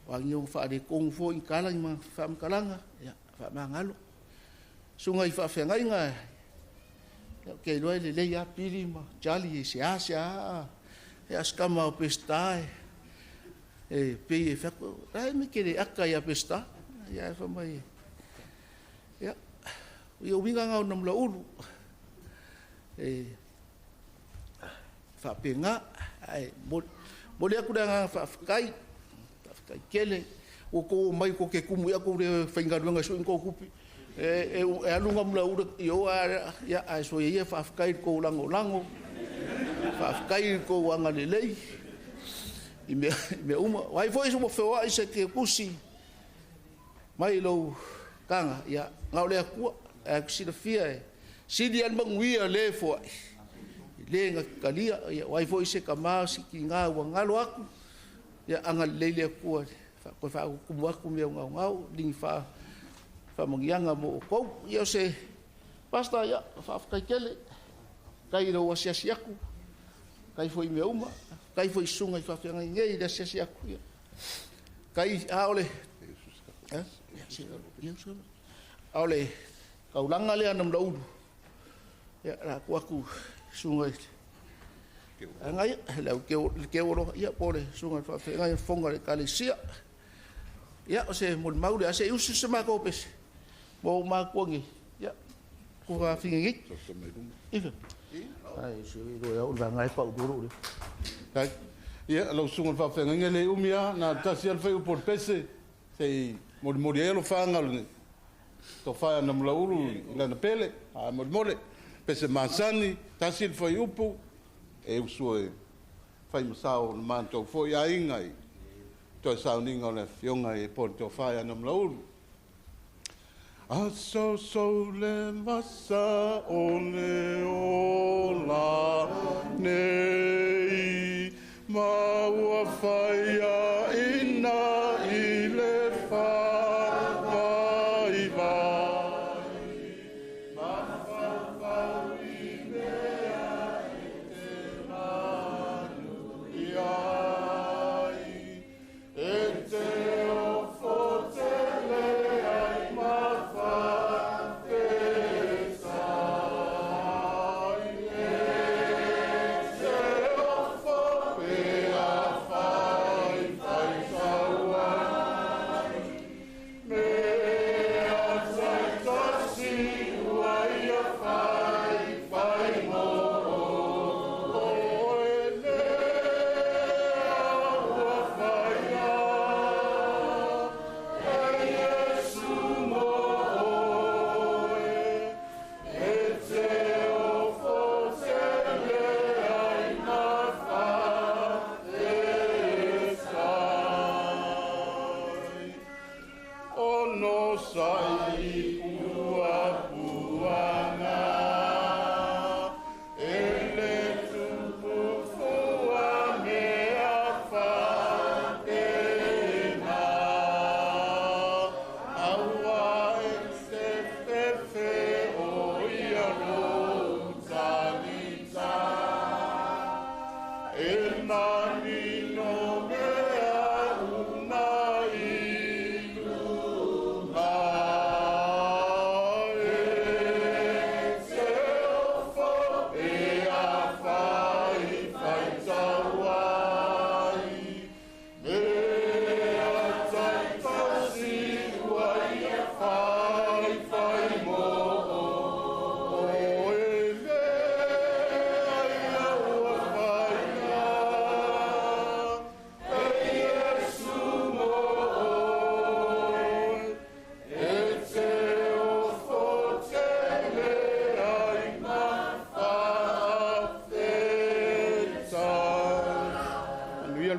S5: o angi o ngā whaare kong fo i kalangi ma whaamkalanga ia whaamangalo sunga i whaawhengai ngā ia ke loa le lei a pili ma jali e se a se a e askama o pesta e e pei e whako, rai me kere aka ia pesta, ia e whamai e. Ia, ia winga ngau namla ulu. E, whapenga, ai, mole aku rea ngā whawhakai, whawhakai kele, o ko mai ko ke kumu ia ko re whaingaruanga sui ko kupi. E, e alunga mula ulu, i o a, ia, ai so ia whawhakai ko lango lango, whawhakai ko anga lelei. I mea uma, wai foi so mo feoa i se ke kusi mai lou kanga ia ngau le akua e kusila fia e sili al manguia le foai le nga kalia ia wai foi se kama si ki ngā ua ngalo aku ia anga leile akua fa ko fa kumu aku mea ngau ngau lingi fa fa mangianga mo kou ia se pasta ia fa kai kele kai lou asiasi aku kai foi mea uma kai foi sunga i whawhianga i ngei le asiasi aku ia. Kai aole, aole kaulanga lea na mla ulu. Ia la ku aku sunga i. Angai, le keo aloha ia pole sunga i whawhianga i whonga le kalesia. Ia o se moli maule, a se usu se mako pese. Mo makuangi, ia, kuka whinga ngi. Ife. Ai, se ro ia ulva ngai pa uduru le.
S6: Kai. Ia lau sunga whawhenga le umia na tasi al whai upo pese se moli moli e lo whanga le to whaia na mula ulu i lana pele a moli moli pese masani tasi al whai upo e usu e whai masao na mātou fo ia inga i toi sauninga o le fionga e pō to whaia na mula ulu. Aso so le masa o le ola nei ma ua whaia ina i le whai vai ma whawhau i mea i te manu i ai e te ofo te lea i ma whate sai e te ofo pe a whai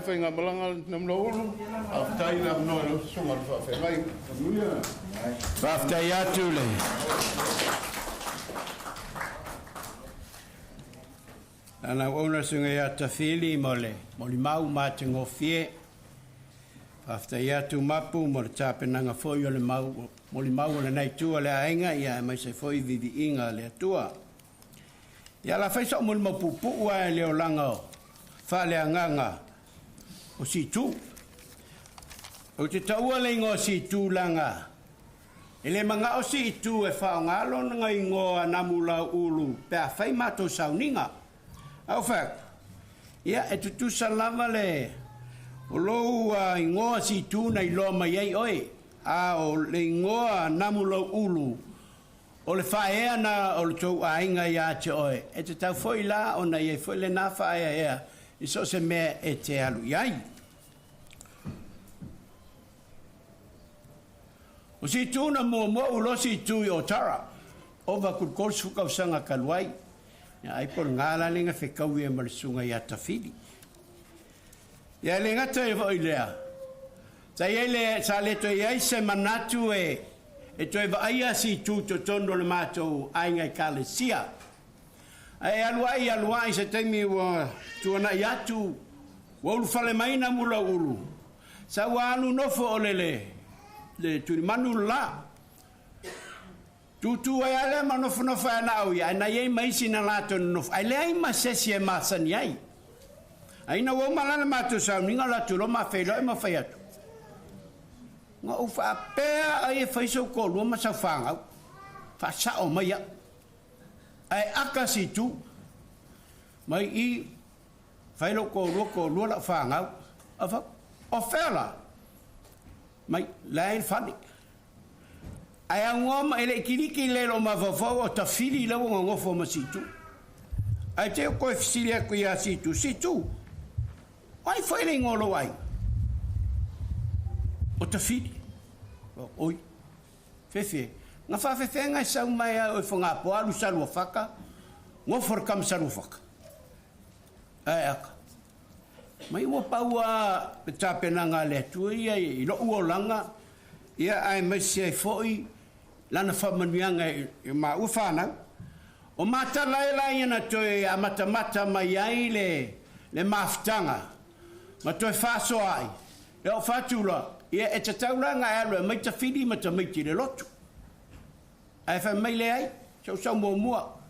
S6: le faigamalaga a Namulauulu. Faafetai i le avanoa i lau susuga i le faafeagai. Manuia.
S3: Faafetai atu le Lana auauna susuga ia Tafili mo le molimau matagofie. Faafetai atu Mapu mo le tapenaga foi o le mau molimau o lenei itu a le aiga, ia aemaise foi viviiga a le Atua. Ia la fai sa'u molimau puupuu lava i le olaga o faaleagaga o Siitu. Ou te taua le igoa o Siitu leaga e le mana'o Siitu e faaaoga lona igoa Namulau'ulu pe a fai matou sauniga. Ae ou fai atu, ia e tutusa lava le o lou igoa Siitu na iloa mai ai oe, a o le igoa Namulau'ulu O le faaeaea na o le tou aiga ia te oe, e tatau foi la ona i ai foi lena faaeaea i so o se mea e te alu i ai. O si itu na muamua ou iloa si itu i Otara, ova atu i le 30 tausaga talu ai, ia ai po o le na la lea na fetaui ai ma le susuga ia Tafili. Ia e le gata foi i lea, sa i ai le, sa le toe i ai se manatu e, e toe vaaia si itu i totonu o le matou aiga Ekalesia. Ae alu ai alu ai i se taimi ua tuanai atu, ua ulufale mai Namulauulu, sa ua alu nofo o le, le, le tulimanu le la. Tūtū ai lava lea ma nofonofo ai na au ia, ae na i ai ma isi na latou nonofo, ae leai ma se isi e masani ai. Ae ina ua uma la le matou sauniga, o latou loa ma feiloai ma fai atu, Na ou faapea ai e fai sou toalua ma sau fanau, faasao mai au, ae aka si itu mai i, fai lou toalua, toalua lau fanau. Au fai atu, O fea la? Mai, la e i le fale. Ae aunoa ma e le i kiliki lelei lou mafaufau o tafili la ua nonofo ma Situ. Ae te i toe fesili atu ia Situ, Situ, o ai foi le igoa o lou aiga? O Tafili. Oi, fefe. Na faafefea e sau mai ai oe Fogapoa alu Saluafata, nofo le tama Saluafata. Ae aka. Mai ua pau a le tapenaga a le Atua ia i lo'u olaga, ia aemaise ai foi Lana faamanuiaga i maua fanau. O matala ai la ia na toe amatamata mai ai le le mafutaga ma toe faasoa ai, ia o fatu loa, ia e tatau la ona e alu e aumai tafili ma tamaiti i le lotu. Ae fai mai leai, se o sau muamua.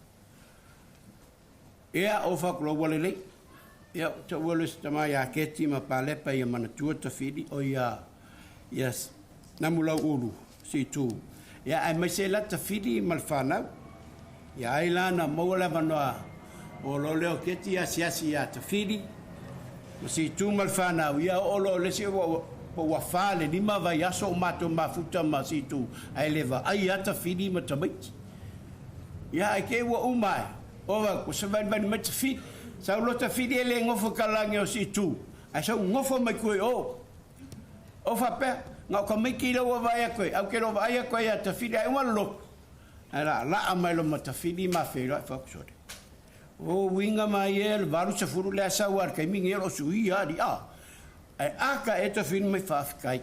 S3: Ia, o fatu loa ua lelei. Ia, ou taua loa i si tama ia Keti ma Palepa ia manatua Tafili, o ia, ia Namulauulu, Situ. Ia, aemaise la Tafili ma le fanau. Ia, ai la na maua le avanoa o loa lea o Keti asiasi ia Tafili ma Situ ma le fanau. Ia, oo loa i le isi, ua, ua fa le 5 vaiaso o matou mafuta ma Situ, ae le vaai lava Tafili ma tamaiti. Ia, ae te i ua uma ae. Ova, ua savalivali mai Tafili. Sau loa Tafili e le nofo i kalagi o Siitu, ae sau nofo mai tua i o. O faapea, na o tamaiti lea ua vaai atu ai, ae ou te le o vaai atu ai ia Tafili, ae uma le lotu. Ae laalaa mai loa ma Tafili ma feiloai fai atu, sole. O uiga mai e le 80 lea sau lava i le taimi lenei o lo o suia alii, a. Ae a ta ea Tafili mai faafetai.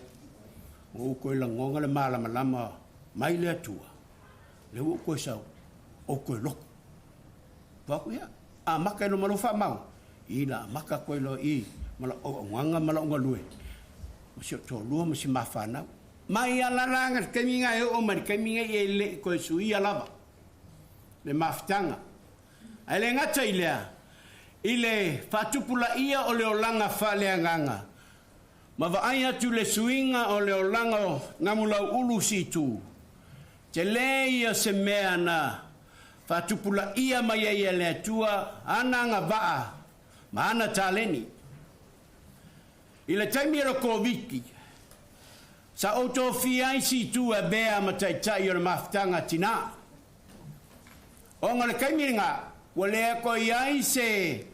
S3: Ua ou toe lagona le malamalama mai le Atua. Lea ua ou toe sau, ou toe lotu. Fai atu, ia, amata ai loa ma lou faamau. I la amata atu ai loa i ma lau auaunaga ma lau galue, ma si ou toalua ma si ma fanau. Mai ala la le taimi lena e oo mai le taimi nei e le i toe suia lava le mafutaga. Ae le gata i lea, i le faatupulaia o le olaga faaleagaga, ma vaai atu le suiga o le olaga o Namulau'ulu Siitu, tele ia se mea na faatupulaia mai ai e le Atua ana agavaa ma ana taleni. I le taimi o le Koviti, sa ou tofia ai Siitu e avea ma taitai o le mafutaga a tinā. Ona o le taimi lena, ua le toe i ai se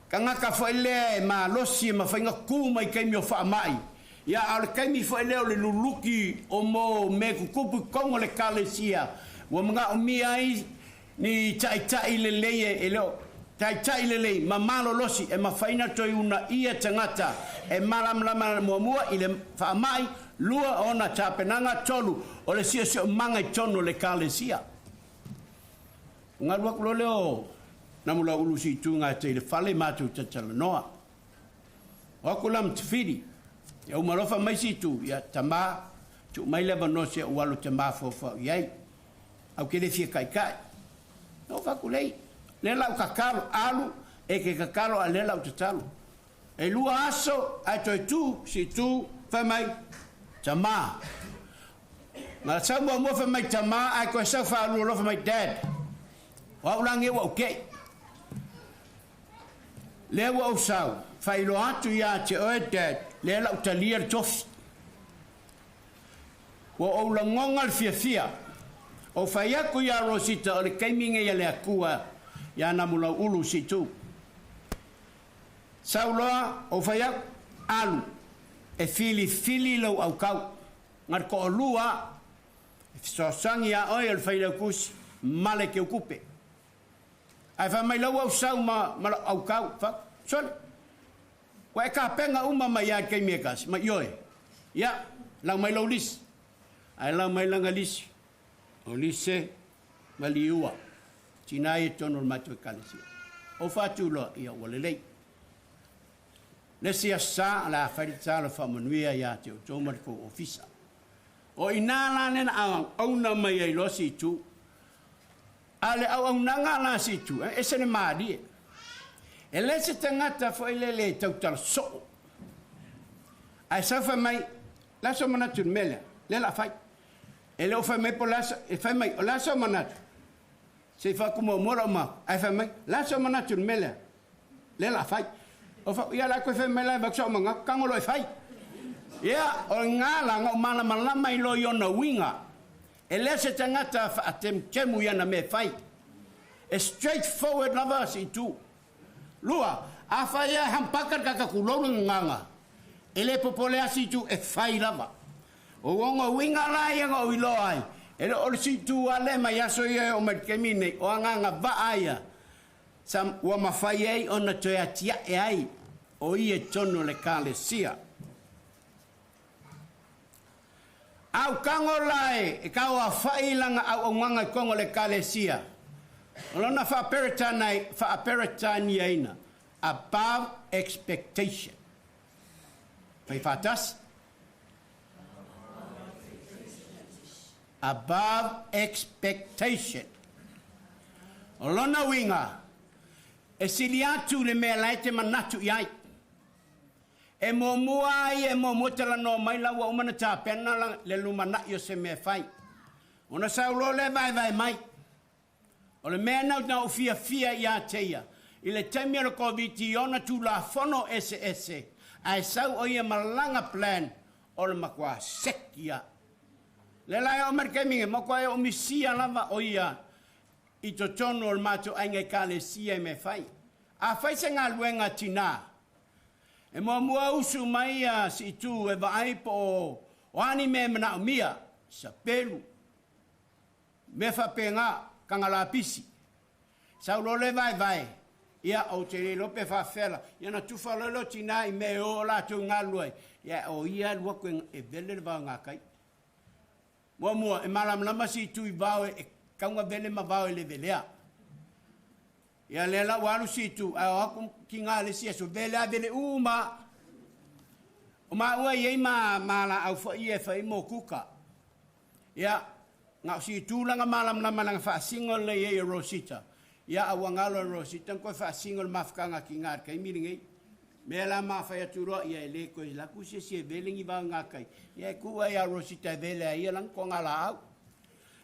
S3: Tagata foi lea e malosi e mafai ona tu mai i taimi o faamai, ia a o le taimi foi lea o le luluki o mo mea tutupu i totonu o le Ekalesia, ua manaomia ai ni taitai lelei e le o. Taitai lelei ma malolosi e mafai ona toe uunaia tagata e malamalama muamua i le faamai, lua ona tapenaga, tolu o le siosiomaga i totonu o le Ekalesia. Ona alu atu loa lea o Namulauulu Siituga i le fale matou talatalanoa. O atu la ma Tafili, ia uma loa fai mai Situ, ia tama, tuu mai le avanoa se i ou alu ou te mafaufau i ai. Ae ou te le fia taitai. Na ou fai atu, leai, lea la ou tatalo, alu e te tatalo a o lea la ou tatalo. E 2 aso ae toe tu Situ fai mai, tama. Na sau muamua fai mai tama ae toe sau faalua loa fai mai dad. O au la nei ua ou tei. Lea ua ou sau, faailoa atu ia te oe dad, lea la ou talia le tofi. Ua ou lagona le fiafia. Ou fai atu ia Rosita o le taimi nei a le Atua ia Namulauulu Situ. Sau loa, ou fai atu, alu, e filifili lou aukau. Na le toalua a, e fesoasoani ia oe o le Failautusi ma le Teutupe. Ae fai mai la ua ou sau ma ma lau aukau, fai, sole, ua e tapena uma mai lava i le taimi e tasi, ma ioe, ia, lau mai lou lisi. Ae lau mai lana lisi, o Lise ma Liua, tina ia i totonu o le matou ekalesia. Ou faatu loa, ia ua lelei. Le isi aso sa, o le a fai le tatalo faamanuia ia te outou ma le tou ofisa. O i ina la lea na auauna mai ai loa si itu. A o le auaunaga la a si itu, e ese le malie. E le se tagata foi lele e tautala soo. Ae sau fai mai, le a sou manatu i le mea lea? Lea o le a fai. E le o fai mai po o le a, e fai mai, o le a sou manatu? Se i fai atu muamua lau mau. Ae fai mai, le a sou manatu i le mea lea? Lea o le a fai. Ou fai, ia o le a toe fai mai la e avatu sau manatu, tago loa e fai. Ia, o lena la, na ou malamalama ai loa i ona uiga. E le o se tagata faatemutemu i ana mea e fai. E straight forward lava si itu. Lua, afai lava e hampaka le tagata tulou le gagana, e le popole lava si itu, e fai lava. O ona uiga la ia na ou iloa ai, e le o le si itu lava lea mai aso ia e oo mai i le taimi lenei, o agaga vaa ia sa ua mafai ai ona toe atiae ai o ia i totonu o le Ekalesia. A u tago la e tauaofai lana auaunaga i totonu o le Ekalesia, o lona faa-Peretaniaina, above expectation. Fai faatasi. Above expectation. O lona uiga, e sili atu le mea la e te manatu i ai. E muamua a ia e muamua talanoa mai la ua uma ona tapena le lumanai o se mea e fai. Ona sau loa lea vaevae mai. O le mea na ou fiafia ia te ia, i le taimi o le Koviti i ona Tulafono eseese, ae sau o ia ma lana plan o le matua seki lava. Lea la e oo mai le taimi nei, matua e oo misia lava o ia i totonu o le matou aiga Ekalesia i mea e fai. A fai se galuega a tina, E muamua usu mai ia Siitu e vaai po o a ni mea e manaomia, sapelu, mea faapena, taga lapisi. Sau loa lea vaevae, ia ou te le iloa pe faafefea la, ia ona tufa loa lea o tina i mea e o latou galulue ai, ia o ia e alu atu e vele le vaogatai. Muamua, e malamalama Siitu i vao e tatau ona vele ma vao e le velea. Ia lea la ua alu si itu, ae o atu tiga le isi aso, vele a vele uma. O maua e i ai ma, ma laau foi ia e fai mo kuka. Ia, na o si itu lana malamalama lana faasino lelei ai e Rosita. Ia, a ua galo e Rosita na toe faasino le mafutaga a tiga i le taimi lenei. Mea la ma fai atu loa, ia e le toe alu atu se isi e vele ni vao i gakai. Ia e tuu ai ia Rosita e vele ai ia lana togalaau.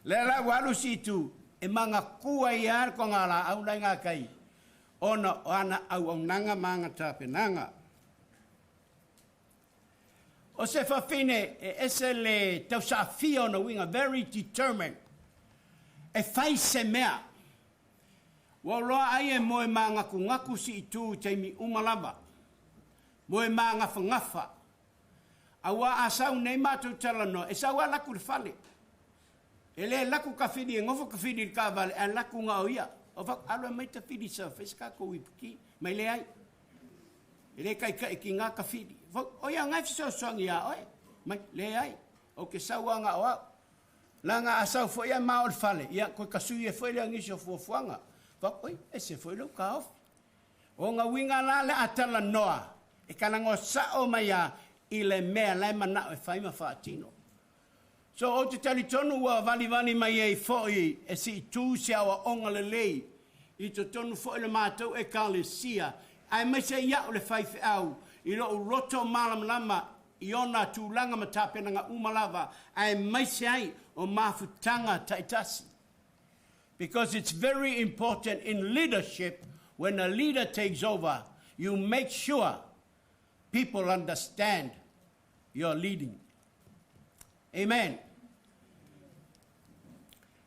S3: Lea la ua alu si itu e manatua ai lava le togalaau la i gakai ona o ana auaunaga ma ana tapenaga. O se fafine e ese le tausaafia ona uiga, very determined, e fai se mea. Ua ou loa ai e moe mānatunatu si itu i taimi uma lava. Moe māgafagafa. Aua a sau nei matou talanoa, e sau lava laku i le fale. E le laku tafili e nofo tafili i le taavale, ae laku na o ia. O fai atu, alu e aumai tafili sa fai se tatou ipuki. Mai leai. E le taitai ki ngā tafili. Fai, o ia ngai fesoasoani iā oe. Mai, leai. Ou te sau lava na o au. Leaga a sau foi ae ma o le fale, ia, toe tasui ai foi lea o nisi o fuafuaga. Fai atu, oi, ese foi lou taofi. O ona uiga la le a talanoa, e talanoa sao mai lava i le mea la e manao e fai ma faatino. So ou te talitonu ua valivali mai ai foi e siitu se aoaoga lelei i totonu foi o le matou Ekalesia, aemaise ia'u le faifeau i lo'u loto malamalama i ona tulaga ma tapenaga uma lava, aemaise ai o mafutaga taitasi. Because it's very important in leadership, when a leader takes over, you make sure people understand your leading. Amen.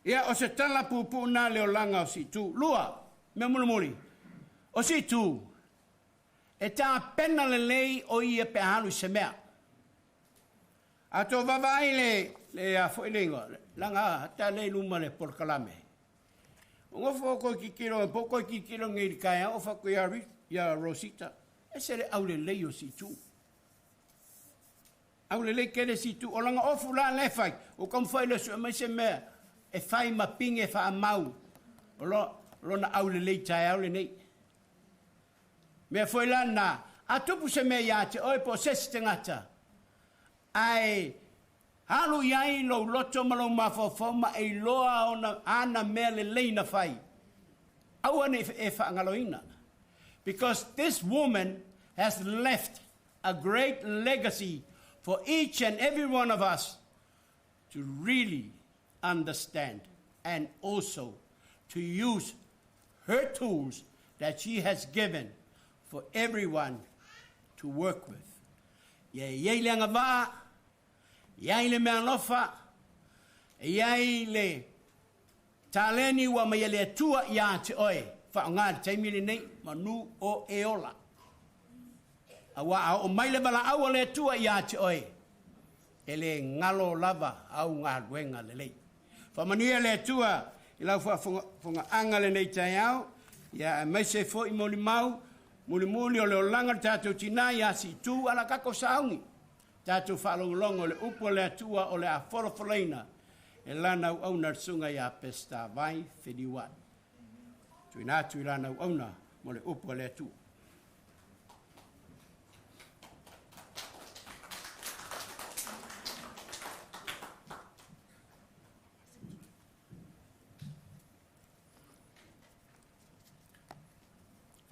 S3: Ia, o se tala puupuu na le olaga o Siitu. Lua, mea mulimuli, o Siitu, e tapena lelei o ia pe a alu i se mea. A tou vaavaai le, le a foi le igoa, laga ta le i luma le polokalame. Ua nofo o toe tilotilo, po o toe tilotilo nei i le taeao o fai atu ia Ruth, ia Rosita, ese le aulelei o Siitu. Aulelei tele Siitu. O lana ofu la lea e fai, ua taumafai loa e sue mai se mea e fai ma pine faamau o lo, lona aulelei taeao lenei. Mea foi la lena, a tupu se mea ia te oe po o se isi tagata, ae alu i ai lou loto ma lou mafaufau ma e iloa ona ana mea lelei na fai, aua ne i e faagaloina. Because this woman has left a great legacy for each and every one of us to really understand and also to use her tools that she has given for everyone to work with. Ia e i ai le agavaa, e i ai le meaalofa, e i ai le taleni ua aumai e le Atua ia te oe, faaaoga i le taimi lenei, manu o e ola. Aua a oo mai le valaau a le Atua ia te oe, e le galo lava au galuega lelei. Faamanuia le Atua i lau faafofogaaga lenei taeao, ia aemaise foi molimau mulimuli o le olaga o le tatou tinā ia Siitu a o le a tatou sauni. Tatou faalogologo i le upu a le Atua o le a folafolaina e lana auauna le susuga ia Peseta Vai Feliuai. Tuuina atu i lana auauna mo le upu a le Atua.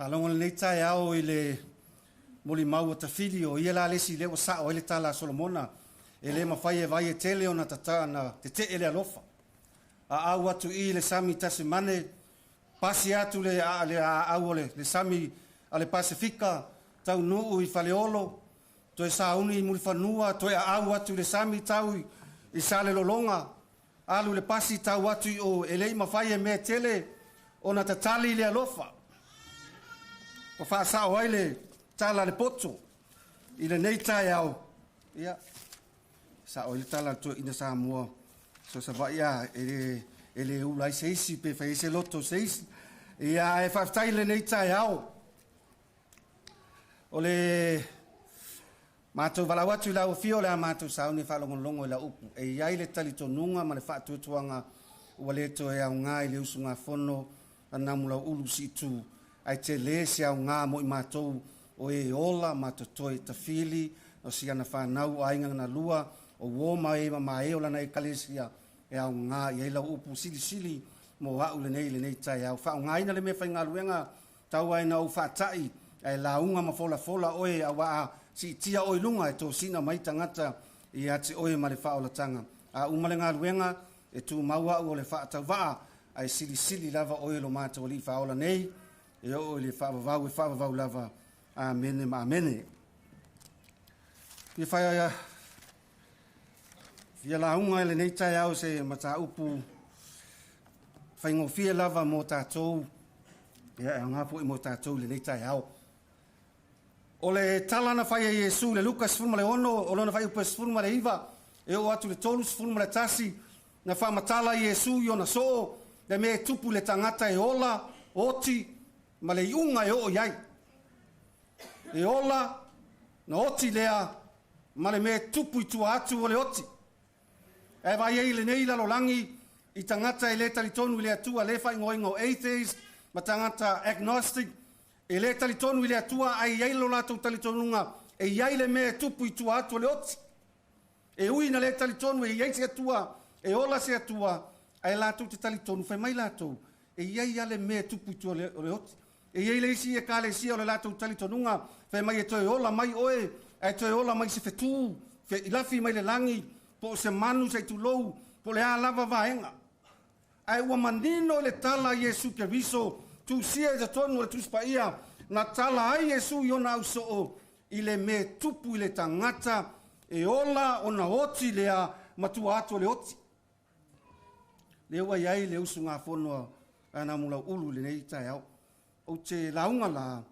S7: Faalogo lenei taeao i le molimau o Tafili, o ia la le isi lea ua sao ai le tala a Solomona, e le mafai e vai e tele ona tata na tetee le alofa. Aau atu i le sami Tasimane, pasi atu le, le aau o le, le sami a le Pasefika, taunuu i Faleolo, toe sauni i Mulifanua, toe aau atu i le sami tau i, i Salelologa, alu le pasi tau atu i o, e le i mafai e mea tele ona tatali le alofa. Ua faasao ai le tala a le poto i lenei taeao, ia, sao ai le tala a le toeaina Samoa, so Savaii a, e le, e le ula ai se isi pe fai ai se loto o se isi. Ia, ae faafetai i lenei taeao. O le matou valaau atu i lau afio o le a matou sauni e faalogologo i lau upu. E i ai le talitonuga ma le faatuatuaga ua le toe aoga i le usugafono a Namulau'ulu Siitu, ae tele se aoga mo i matou o e ola ma totoe tafili o si ana fanau o aiga na lua o uo ma e mamae o lana Ekalesia e aoga i ai lau upu silisili mo a'u lenei i lenei taeao. Faaaogaina le meafaigaluega Tau ai na ou faata'i, ae lauga ma folafola oe, auā a siitia oe i luga, e tosina mai tagata ia te oe ma le faaolataga. A uma le galuega, e tumau a'u o le faatauvaa, ae silisili lava oe lo matou Alii Faaola nei, e oo i le faavavau e faavavau lava. Amene ma amene. Fia fai fia lauga i lenei taeao se mataupu faigofie lava mo tatou, ia e aoga foi mo tatou i lenei taeao. O le tala na fai e Iesu i le Luka 16, o lona fuaiupu e 19, e oo atu i le 31, na faamatala Iesu i ona soo, Le mea e tupu i le tagata e ola, oti, ma le iuga e oo i ai. E ola, na oti lea, ma le mea e tupu i tua atu o le oti. E vaai ai lenei lalolagi i tagata e le talitonu i le Atua, le faaigoaina o atheist ma tagata agnostic, e le talitonu i le Atua ae i ai lo latou talitonuga e i ai le mea e tupu i tua atu o le oti. E ui na le talitonu e i ai se Atua, e ola se Atua, ae latou te talitonu, fai mai latou, e i ai lava le mea e tupu i tua o le oti. E i ai le isi ekalesia o le latou talitonuga, fai mai e toe ola mai oe, ae toe ola mai se fetu, lafi mai le lagi, po o se manu se i tulou, po o le a lava vaega. Ae ua manino le tala a Iesu Keriso, tusia i totonu o le Tusi Paia, na tala ai Iesu i ona ausoo i le mea e tupu i le tagata e ola ona oti lea ma tua atu o le oti. Lea ua i ai le usugafono a Namulau'ulu i lenei taeao. Ou te lauga la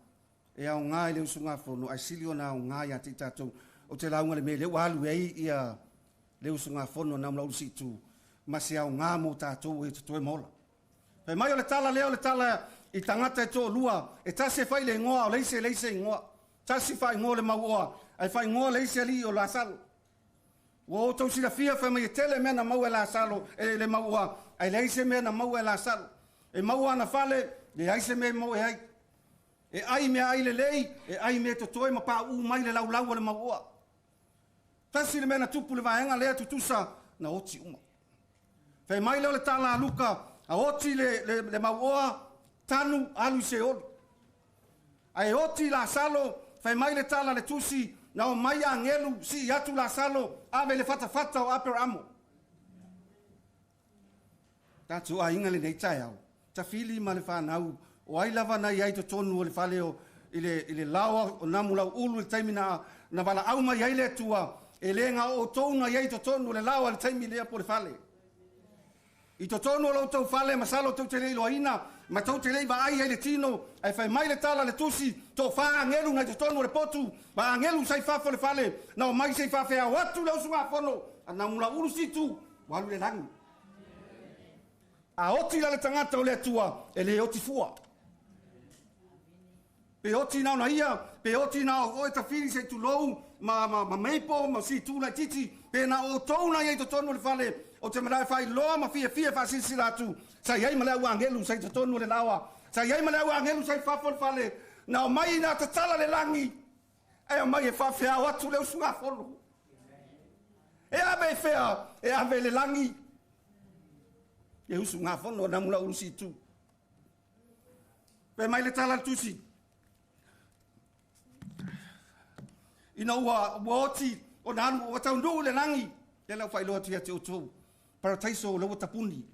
S7: e aoga i le usugafono ae sili ona aoga ia te i tatou. Ou te lauga i le mea lea ua alu ai ia le usugafono a Namulau'ulu Siitu ma se aoga mo tatou e totoe ma ola. Fai mai o le tala lea o le tala i tagata e toalua, e tasi e fai le igoa o le isi e leai se igoa. Tasi faaigoa o le mauoa, ae faaigoa le isi alii o Lasalo. Ua outou silafia fai mai e tele mea na maua e Lasalo, e le mauoa, ae leai se mea na maua e Lasalo. E maua ana fale, leai se mea e moe ai. E ai meaai lelei, e ai mea totoe ma pauu mai le laulau o le mauoa. Tasi le mea na tupu i le vaega lea tutusa, na oti uma. Fai mai lea o le tala a Luka, a oti le mauoa, tanu, alu i Seoli. Ae oti Lasalo, fai mai le tala a le tusi, na omai agelu, sii atu Lasalo, ave i le fatafata o Aperamo. Tatou aiga lenei taeao, tafili ma le fanau, o ai lava na i ai totonu o le fale o i le laoa o Namulau'ulu i le taimi na valaau mai ai le Atua, e le na o outou na i ai totonu o le laoa i le taimi lea po o le fale. I totonu o lo outou fale, masalo tou te le iloaina, ma tou te le i vaai ai le tino, ae fai mai le tala a le tusi, tofa agelu na i totonu o le potu, ma agelu sa i fafo o le fale, na omai se i faafeao atu le usugafono a Namulau'ulu Situ, ua alu i le lagi. A oti la le tagata o le Atua, e le oti fua. Pe oti na ona ia, pe oti na o oe tafili se i tulou, ma maple, ma situ laitiiti, pe na o outou na i ai totonu o le fale, ou te manao e faailoa ma fiafia e faasilasila atu, sa i ai ma le au agelu sa i totonu o le laoa, sa i ai ma le au agelu sa i fafo o le fale, na omai ina tatala le lagi, ae omai e faafeao atu le usugafono. E ave i fea? E ave i le lagi. Le usugafono a Namulau'ulu Situ. Fai mai le tala a le tusi, ina ua oti ona alu, ua taunuu i le lagi, lea la ua faailoa atu ia te outou, parataiso o lea ua tapuni.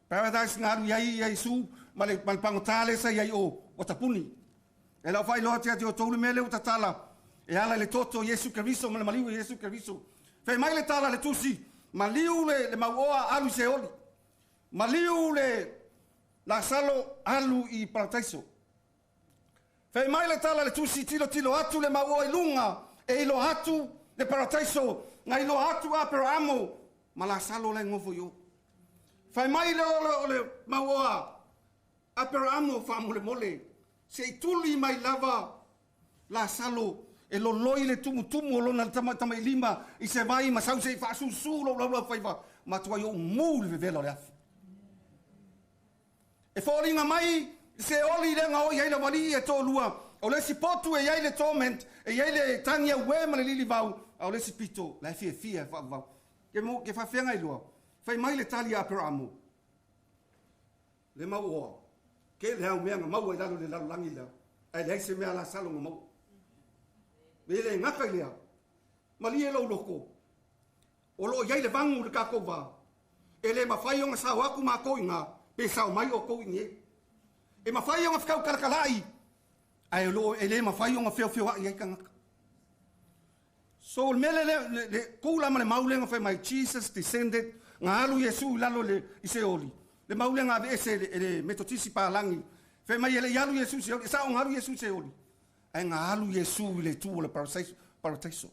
S7: Paradise na alu i ai Iesu ma le pagota lea sa i ai o, ua tapuni. E lau faailoa atu ia te outou le mea lea ua tatala, e ala i le toto o Iesu Keriso ma le maliu o Iesu Keriso. Fai mai le tala a le tusi, maliu le mauoa alu i Seoli. Maliu le Lasalo alu i Parataiso. Fai mai le tala a le tusi, tilotilo atu le mauoa i luga, e iloa atu le Parataiso, na iloa atu Aperaamo ma Lasalo la e nofo i o. Fai mai le o le mauoa, Aperaamo faamolemole, se i tuli mai lava Lasalo e loloi le tumutumu o lona tamailima i se vai ma sau se i faasusu lou laulaufaiva, matuai ou mu le vevela o le afi. E foliga mai Seoli lea na o i ai le aualii e toalua, o le isi potu e i ai le torment, e i ai le tagi auē ma le lilivau, a o le isi pito la e fiafia e faavavau. Ke faafeagai loa, fai mai le tali a Aperamo, le mauoa, ke le au mea na maua i lalo i le lalolagi lea, ae leai se mea a Lasalo na maua. E le gata i lea, malie lou loko, o lo o i ai le vagu i le tatou va, e le mafai ona sao atu matou i ina, pe sao mai outou i inei. E mafai ona fetautalatalai, ae o lo o e le mafai ona feofeoai ai tagata. So o le mea lea, le tula ma le mau lea na fai mai, Jesus descended, na alu Iesu i lalo i Seoli, le mau lea na aveese e le Metotisi palagi, fai mai e le i alu Iesu i Seoli, e sao na alu Iesu i Seoli, ae na alu Iesu i le itu o le parataiso.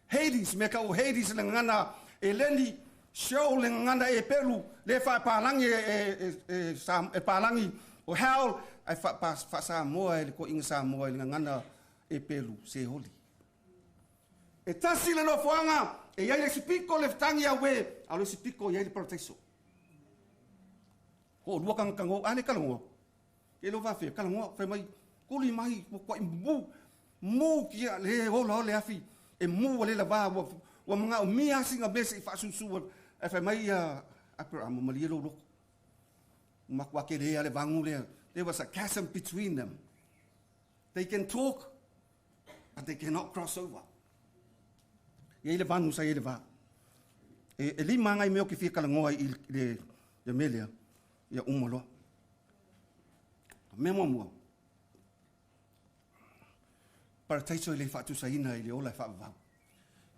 S7: Hades, mea tau o Hades le gagana Eleni, Sheol le gagana Eperu, le faapalangi e palangi o hell, ai faasamoa e le toeaiga Samoa i le gagana Eperu, Seoli. E tasi le nofoaga, e i ai le isi pito le fetagi aue, a o le isi pito e i ai le parataiso. Toalua tagata na o, a le talanoa. Ke lo faafea, talanoa, fai mai, tuli mai, ua tuai mu, mu kia le ola o le afi, e mu ua le lavā, ua manaomia lava sina mea se i faasusu, ae fai mai ia Aperamo, malie lou loto. Ua matua tele lava le vagu lea. There was a chasm between them. They can talk, but they cannot cross over. E i ai le vanu sa i ai le va. E lima lava nai mea ou te fia talanoa i le mea lea, ia uma loa. O mea muamua, parataiso e le faatusaina i le ola e faavavau.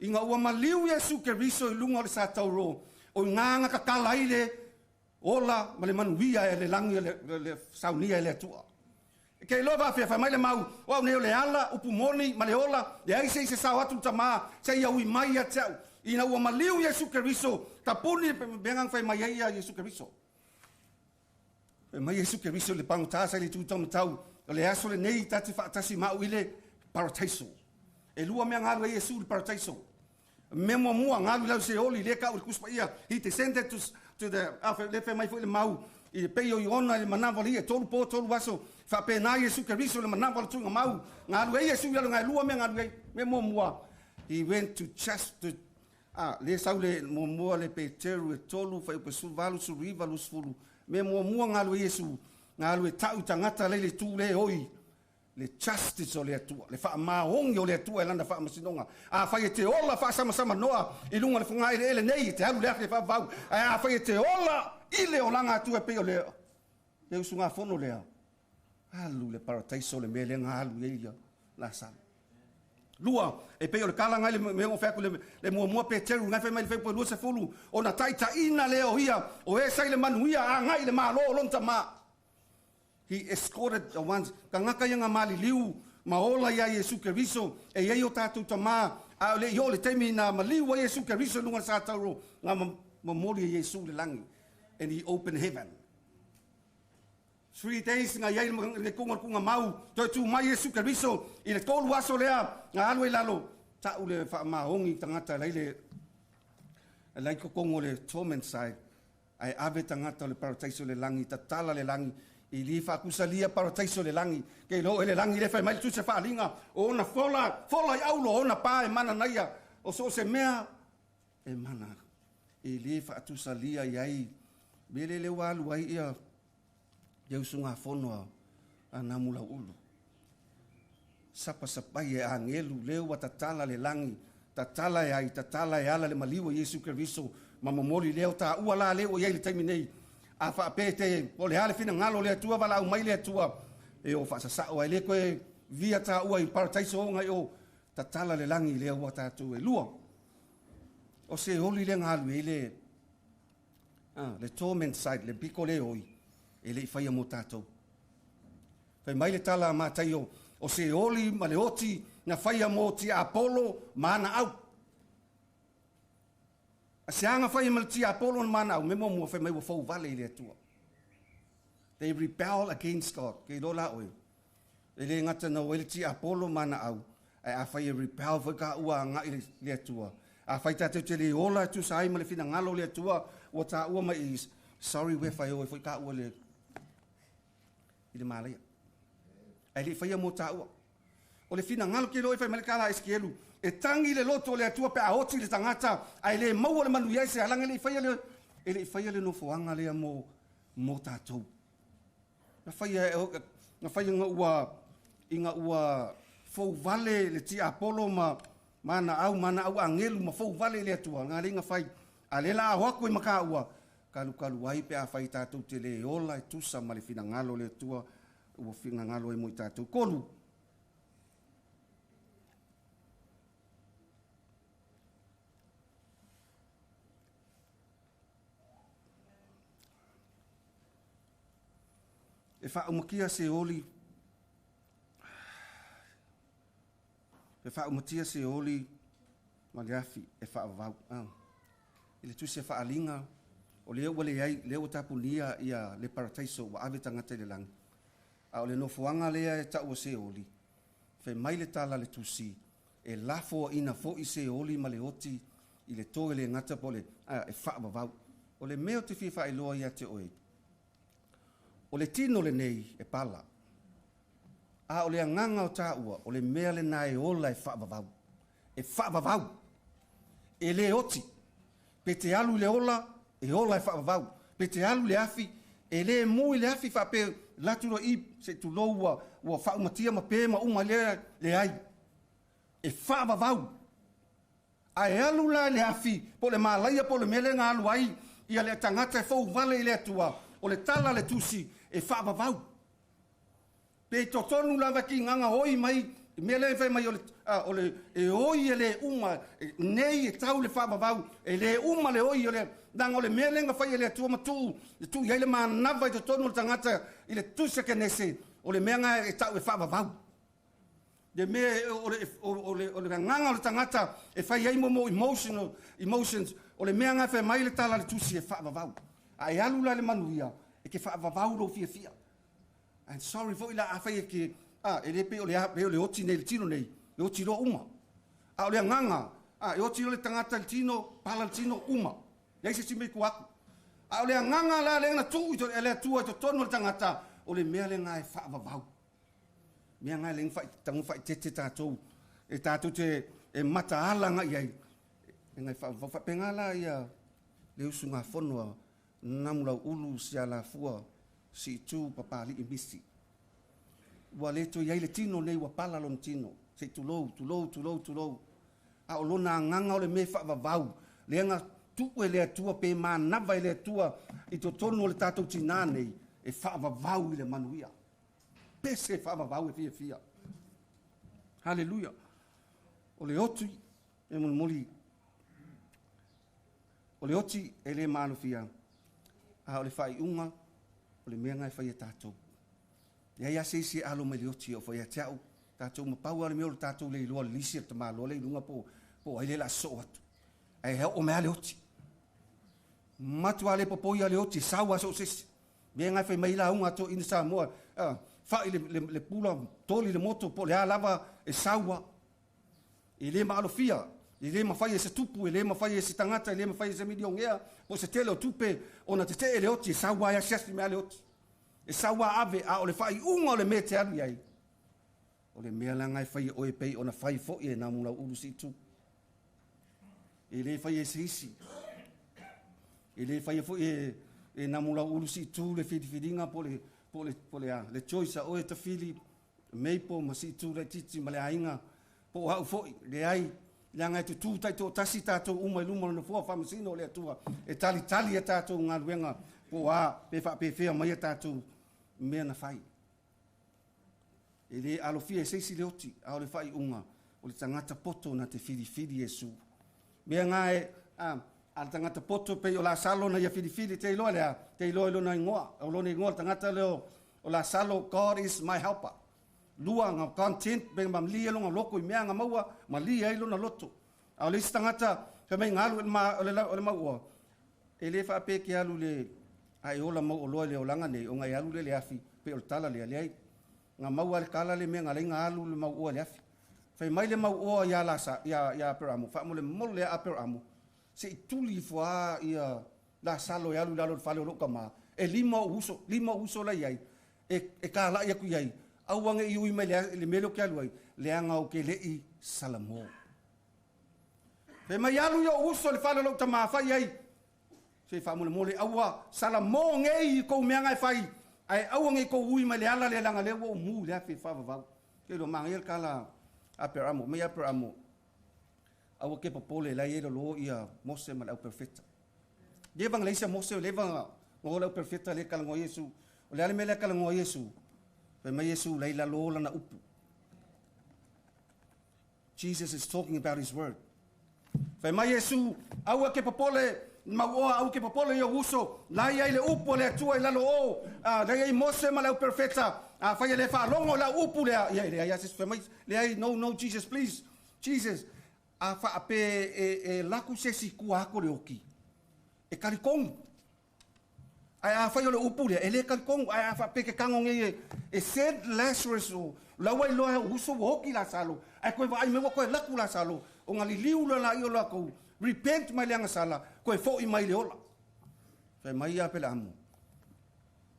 S7: Ina ua maliu Iesu Keriso i luga o le satauro, o i ina na tatala ai le ola ma le manuia e le lagi le saunia e le Atua. E ke iloa faafefea, fai mai le mau, o au nei o le ala, upu moni, ma le ola, leai se isi e sao atu i le Tama, seia ui mai ia te au. Ina ua maliu Iesu Keriso, tapuni le mea na fai mai ai ia Iesu Keriso. Fai mai Iesu Keriso i le pagota sa i le itu taumatau, o le aso lenei ta te faatasi ma au i le parataiso. E lua mea na alu ai Iesu i le parataiso. Mea muamua, na alu i lalo Seoli, lea tau i le Tusi Paia, he descended to the, lea fai mai foi le mau, i pei o Iona i le manava o le ia, e tolu po tolu aso, faapena Iesu Keriso i le manava o le tuuga mau, na alu ai Iesu i lalo, na e lua mea na alu ai. Mea muamua, he went to just to, lea sau le muamua le Peteru e tolu, fuaiupu e 18, 19, 20. Mea muamua na alu ai Iesu, na alu e tau i tagata la i le itu lea e oi, le justice o le Atua, le faamaoni o le Atua i Lana faamasinoga. Afai e te ola faasamasamanoa i luga o le fogaeleele nei, e te alu i le afi e faavavau, ae afai e te ola i le olaga Atua e pei o le usugafono lea, alu i le parataiso le mea lea na alu i ai ia Lasalo. Lua, e pei o le tala na i le mea ua fai atu le muamua Peteru, na fai mai le fuaiupu e 20, ona taitaiina lea o ia, o e sa i le manuia agai i le Malo o lona Tama. He escorted the ones, tagata ia na maliliu ma ola ia Iesu Keriso, e i ai o tatou tama, a o le i oo le taimi na maliu ai Iesu Keriso i luga o le satauro, na momoli e Iesu i le lagi, and he opened heaven. 3 days na i ai le kuga o le kuga mau, toe tu mai Iesu Keriso i le tolu aso lea, na alu ai lalo, tau le faamaoni tagata lai le lai totonu o le torment side, ae ave tagata o le parataiso i le lagi, tatala le lagi, i li faakusalia parataiso i le lagi, ke iloa e le lagi le fai mai le tusi faaliga, o ona fola, fola i aulo, o ona pa e mananaia, o so o se mea e mana, e le faatusalia i ai, mea le ua alu ai ia ia usugafono a Namulauulu. Sapasapai e agelu, lea ua tatala le lagi, tatala e ai, tatala e ala le maliu o Iesu Keriso, ma momoli lea o taua la lea ua i ai le taimi nei. A faapea te, o le a le finagalo o le Atua, valaau mai le Atua, e o faasasao ai le koe via taua i parataiso onga i o tatala le lagi lea ua tatou e lua. O se oli le na alu ai le torment side, le piko le oi, e le i whaia mō tātou. Fai mai le tala a Mataio, o se oli ma le oti na whaia mō tiapolo ma ana au. A se anga whaia ma le tiapolo na mana au, me mua fai mai ua fau vale i le Atua. They rebel against God. Ke iloa la oe. E le gata na o ai le tiapolo ma ana au, ae afai e rebel foi ka ua agai i le Atua. Afai tātou te le ola e tusa ai ma le finagalo o le Atua, ua tāua mai i sorry we whai oe foi ka ua le i le malaia. Ae le i faia mō tāua. O le finagalo ke iloa e fai mai le tala a Esikielu, e tangi le loto o le Atua pe a oti le tagata, ae le maua le manuia ai se alaga e le i faia le, e le i faia le nofoaga lea mō tātou. Na faia, na faia ina ua fouvale le tiapolo ma mana au, mana au angelu ma fouvale i le Atua, ngā le inga fai. A le la aho atu i makaua, kalukalu ai pe a fai tātou te le ola e tusa ma le finagalo o le Atua, ua finagalo ai mo i tātou. Kolu. E faaumatia se oli, e faaumatia se oli ma le afi e faavavau. I le tusi a Faaliga, o lea ua leai, lea ua tapunia ia le parataiso ua ave tagata i le lagi. A o le nofoaga lea e tau o Seoli, fai mai le tala a le tusi, e lafoaina foi Seoli ma le oti i le to e le gata po o le, a, e faavavau. O le mea ou te fia faailoa ia te oe, o le tino lenei e pala, a o le agaga o taua, o le mea lena e ola e faavavau. E faavavau, e le oti. Pe te alu i le ola, e ola e faavavau. Pe te alu i le afi, e le mu i le afi faapea latu loa i se i tulou ua, ua faaumatia ma pe ma uma lea, leai. E faavavau. Ae alu la i le afi, po o le malaia po o le mea lea na alu ai ia le tagata e fouvale i le Atua, o le tala a le tusi, e faavavau. Pe i totonu lava tigaga oi mai, mea lea e fai mai o le, a, o le e oi e le uma, e, nei e tau le faavavau, e le uma le oi o le, leaga o le mea lea na fai e le Atua ma tuu, e tuu i ai le manava i totonu o le tagata i le tusi a Kenese, o le mea na e tau e faavavau. Le mea o le, o, le, o le agaga o le tagata e fai ai mo emotional, emotions, o le mea na fai mai le tala a le tusi e faavavau. A e alu la le manuia, e te faavavau lou fiafia. And sorry foi la afai e ke, a, e le pei o le, pei o le oti nei, le tino nei, e oti loa uma. A o le agaga, a, e oti loa le tagata le tino, pala le tino, uma. Leai se isi mea i tua atu. A o le agaga la lea na tuu i to, e le Atua i totonu o le tagata, o le mea lena e faavavau. Mea na e le tagu faaeteete tatou, e tatou te e mataala agai ai, e ngai faavavau. Faapena la ia le usugafono a Namulauulu Sialafua Siitu Papali'i Misi. Ua le toe i ai le tino nei, ua pala lona tino, se i tulou, tulou, tulou, tulou. A o lona agaga o le mea e faavavau, lea na tuu e le Atua pe manava e le Atua i totonu o le tatou tinā nei, e faavavau i le manuia. Pese e faavavau e fiafia. Haleluia. O le oti e mulimuli, o le oti e le maalofia, a o le faaiuga o le mea na e fai e tatou. Leai lava se isi e alo mai le oti e oo foi ia te au, tatou ma pau lava le mea o le tatou le iloa lisi a le tamaloa lea i luga po o ai lea o le a sosoo atu. Ae oo mai lava le oti. Matua le popoi lava le oti, e sau lava so o se isi. Mea na e fai mai ai lauga a toeaiina Samoa, fai le, le, le pula, toli le moto, po o le a lava, e sau lava. E le maalofia, e le mafai e se tupu, e le mafai e se tagata, e le mafai e se milionea, po o se tele o tupe, ona tetee le oti, e sau lava e asiasi mai lava le oti. E sau lava ave, a o le faaiuga o le mea e te alu i ai, o le mea la na e fai e oe pei ona fai foi e Namulauulu Siitu. E le fai e se isi. E le faia foi e, e Namulauulu Siitu le filifiliga po le, po le, po le, a, le choice a oe e tafili Maple ma Siitu laitiiti ma le aiga, po o au foi, leai, leaga e tutū taitoatasi tatou uma i luma o le Nofoa Faamasino o le Atua e talitali a tatou galuega po o a pe faapefea mai a tatou mea na fai. E le alofia e se isi le oti, a o le faaiuga o le tagata poto na te filifili Iesu. Mea na e, a, a le tagata poto pei o Lasalo na ia filifili, te iloa lea, te iloa i lona igoa, o lona igoa le tagata lea o, o Lasalo, God is my helper. Lua, nga content, pe malie lona loto i mea nga maua, malie ai lona loto. A o le isi tagata, fai mai nga alu o le, o le mauoa, e le faapea e te alu le, a e ola mau oloa i le olaga nei, ona e alu lea i le afi, pei o le tala lea, leai. Nga maua le tala le mea nga alai nga alu le mauoa i le afi. Fai mai le mauoa ia Lasa, ia, ia Aperamo, faamolemole a Aperamo, se i tuli ifo a ia Lasalo e alu i lalo o le fale o lou tama, e lima ou uso, lima ou uso la i ai, e, e kalai aku i ai, aua ne i ui mai le, le mea lea ou te alu ai, leaga ou te le i salamo. Fai mai alu i ou uso i le fale o lou tama, fai ai, se i faamolemole, aua salamo nei i kou mea na e fai, ae aua ne i kou ui mai le ala lea, leaga lea ua ou mu i le afi e faavavau. Ke iloa manaia le tala a Aperamo, mai Aperamo, aua ke popole la e i ai lalo ia Mose ma le au perofeta. Leva na leai se Mose, leva na o le au perofeta lea e talanoa ai Iesu. O le a le mea lea e talanoa ai Iesu? Fai mai Iesu, la i lalo lana upu. Jesus is talking about his word. Fai mai Iesu, aua ke popole, mauoa, aua ke popole i ou uso, la i ai le upu a le Atua i lalo o, a, la i ai Mose ma le au perofeta, afai e le faalogo i lau upu lea, ia e leai lava se isi, fai mai, leai, no, no, Jesus, please, Jesus, a faape e, e laku se isi i tua atu o le oki. E talitonu. Ae afai o le upu lea, e le talitonu, ae a faapea e te tago nei e, e send Lazarus o la ua iloa e ou uso ua oti Lasalo, ae toe vaai mai ua toe alu atu Lasalo, ona liliu loa laia o latou, repent mai le agasala, toe foi mai i le ola. Fai mai Apelaamu,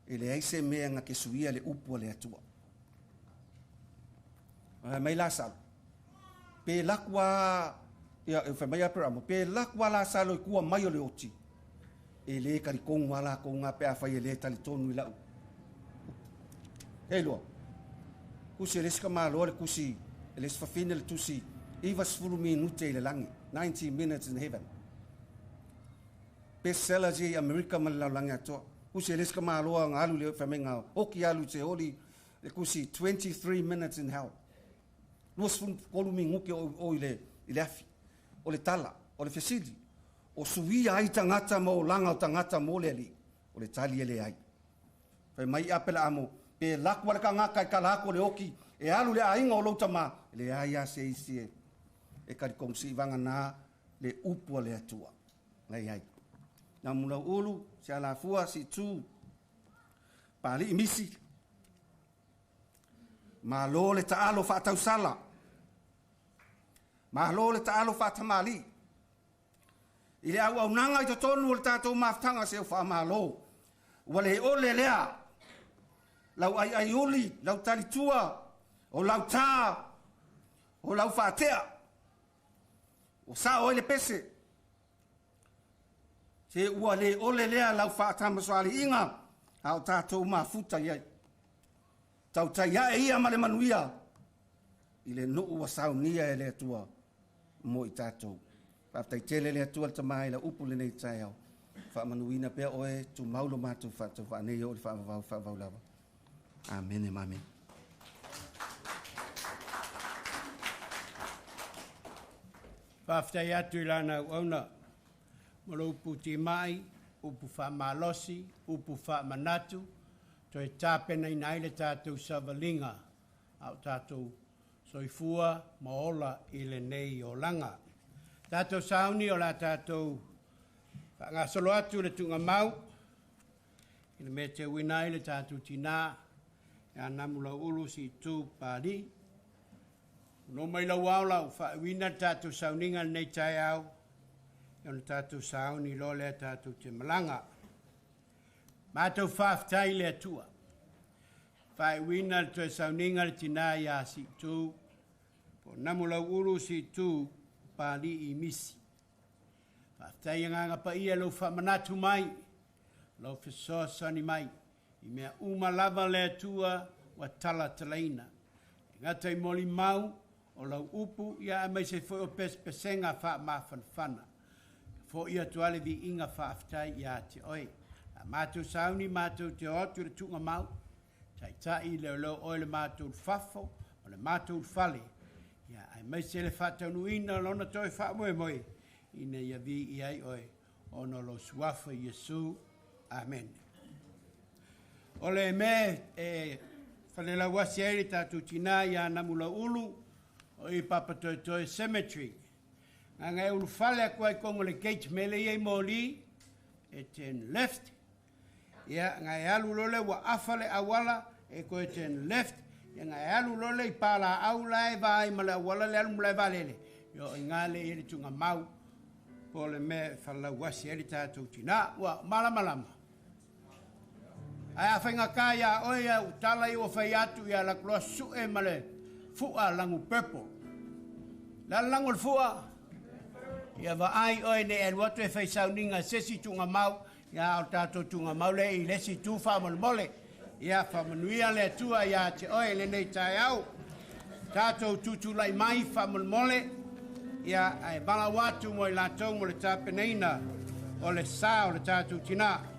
S7: E leai se mea na te suia le upu a le Atua. Fai mai Lasalo, pe laku a, ia, fai mai Apelaamu, pe laku a Lasalo i tua mai o le oti, e le talitonu a latou na pe afai e le talitonu i lau. E lua, tusi e le isi tamaloa le tusi, e le isi fafine le tusi, 90 minute i le lagi, 90 minutes in heaven. Best sellers ia i Amerika ma le lalolagi atoa. Kusi e le isi tamaloa na alu i le fai mai na oki alu i Seoli le kusi 23 minutes in hell. 23 minute o o i le i le afi. O le tala, o le fesili, o suia ai tagata ma olaga o tagata mo le Alii? O le tali e leai. Fai mai Apelaamo, Pe laku a le tagata e tala atu o le oki e alu i le aiga o lou tama, e leai a se isi e e talitonu siivaga na le upu a le Atua. Na i ai. Na mulau ulu, se alafua, si tu, pali'i misi, malo le taalo faatausala, malo le taalo faatamalii, i le auaunaga i totonu o le tatou mafutaga se o faamalo. Ua le ole lea lau aiaiuli, lau talitua, o lau tā, o lau faatea. Ua sao ai le pese. Se ua le ole lea lau faatamasoaliiga a o tatou mafuta i ai. Tautai ae ia ma le manuia i le nuu ua saunia e le Atua mo i tatou. Faafetai tele le Atua le Tama i lau upu lenei taeao. Faamanuina pea oe, tumau lo matou faatauvaa nei oo i le faavavau faavavau lava. Amene ma amene.
S3: Faafetai atu i lana auauna mo le upu timai, upu faamalosi, upu faamanatu, toe tapenaina ai le tatou savaliga a o tatou soifua ma ola i lenei olaga. Tatou sauni o le a tatou faagasolo atu le tuugamau i le mea e teuina ai le tatou tinā ia Namulau'ulu Siitu Papalii. No mai lau ao lau faauina le tatou sauniga i lenei taeao, ona tatou sauni loa lea tatou te malaga. Matou faafetai i le Atua. Faaiuina le toe sauniga le tinā ia Siitu, po o Namulau'ulu Siitu Papalii Misi. Faafetai Agaga Paia i lou faamanatu mai, lou fesoasoani mai i mea uma lava le Atua ua talatalaina. E gata i molimau o lau upu, ia aemaise foi o pesepesega faamafanafana. Fo'i atu lava le viiga faafetai ia te oe. A matou sauni matou te o atu i le tuugamau, taitai leoleo oe le matou fafo ma le matou fale, ia aemaise le faataunuuina o lona toe faamoemoe, ina ia viia ai oe ona o lou suafa Iesu. Amene. O le mea e falelauasi ai le tatou tinā ia Namulau'ulu, o i Papatoetoe Cemetery. Gaga e ulufale atu ai tonu o le gate me le i ai moli, e turn left. Ia, ga e alu loa lea ua afa le auala, e toe turn left. Ia, ga e alu loa lea i palaau la e va ai ma le auala le alu malae vaalele. Ia, o i ina lea e i ai le tuugamau po o le mea e falelauasi ai le tatou tinā. Ua malamalama. Ae a faigata iā oe ia au tala ia ua fai atu, ia alu atu loa sue ma le fu'a lagu purple. O le a le lagu o le fu'a? Ia vaai oe ne i alu atu e fai sauniga i se isi tuugamau, ia a o le tatou tuugamau lea i le isi itu faamolemole. Ia faamanuia le Atua iā te oe i lenei taeao. Tatou tutulai mai faamolemole, ia ae valaau atu mo i latou mo le tapenaina o le sa o le tatou tinā.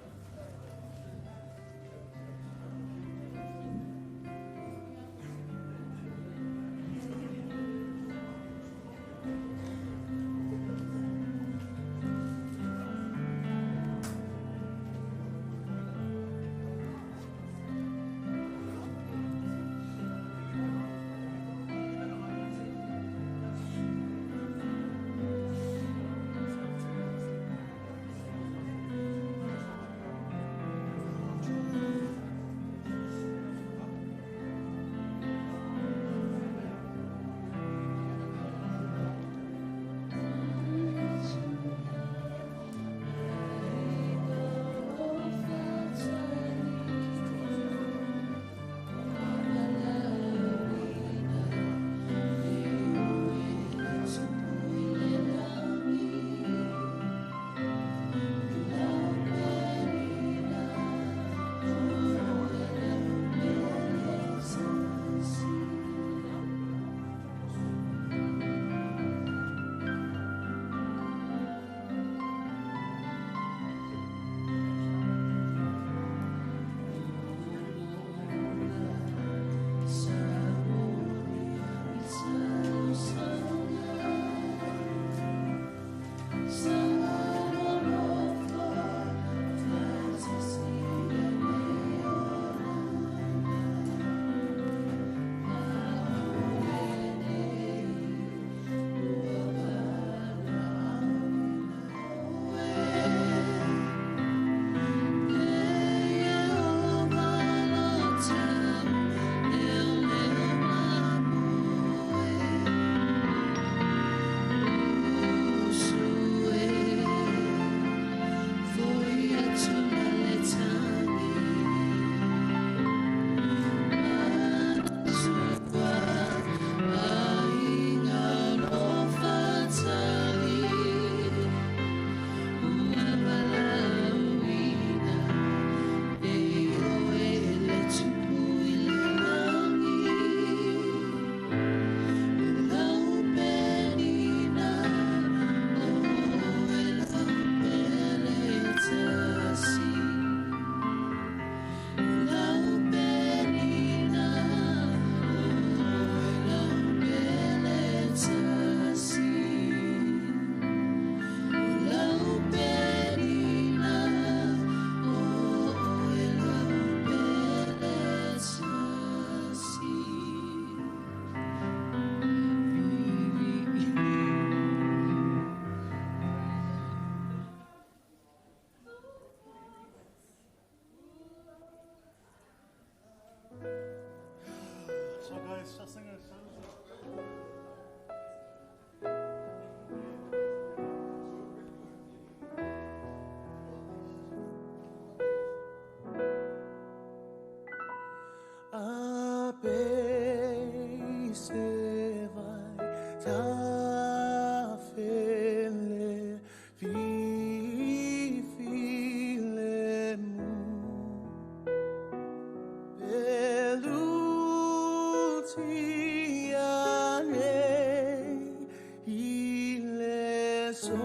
S5: Sasanga sau.
S2: A se vai ta fele fi file mu Pelutiane ile so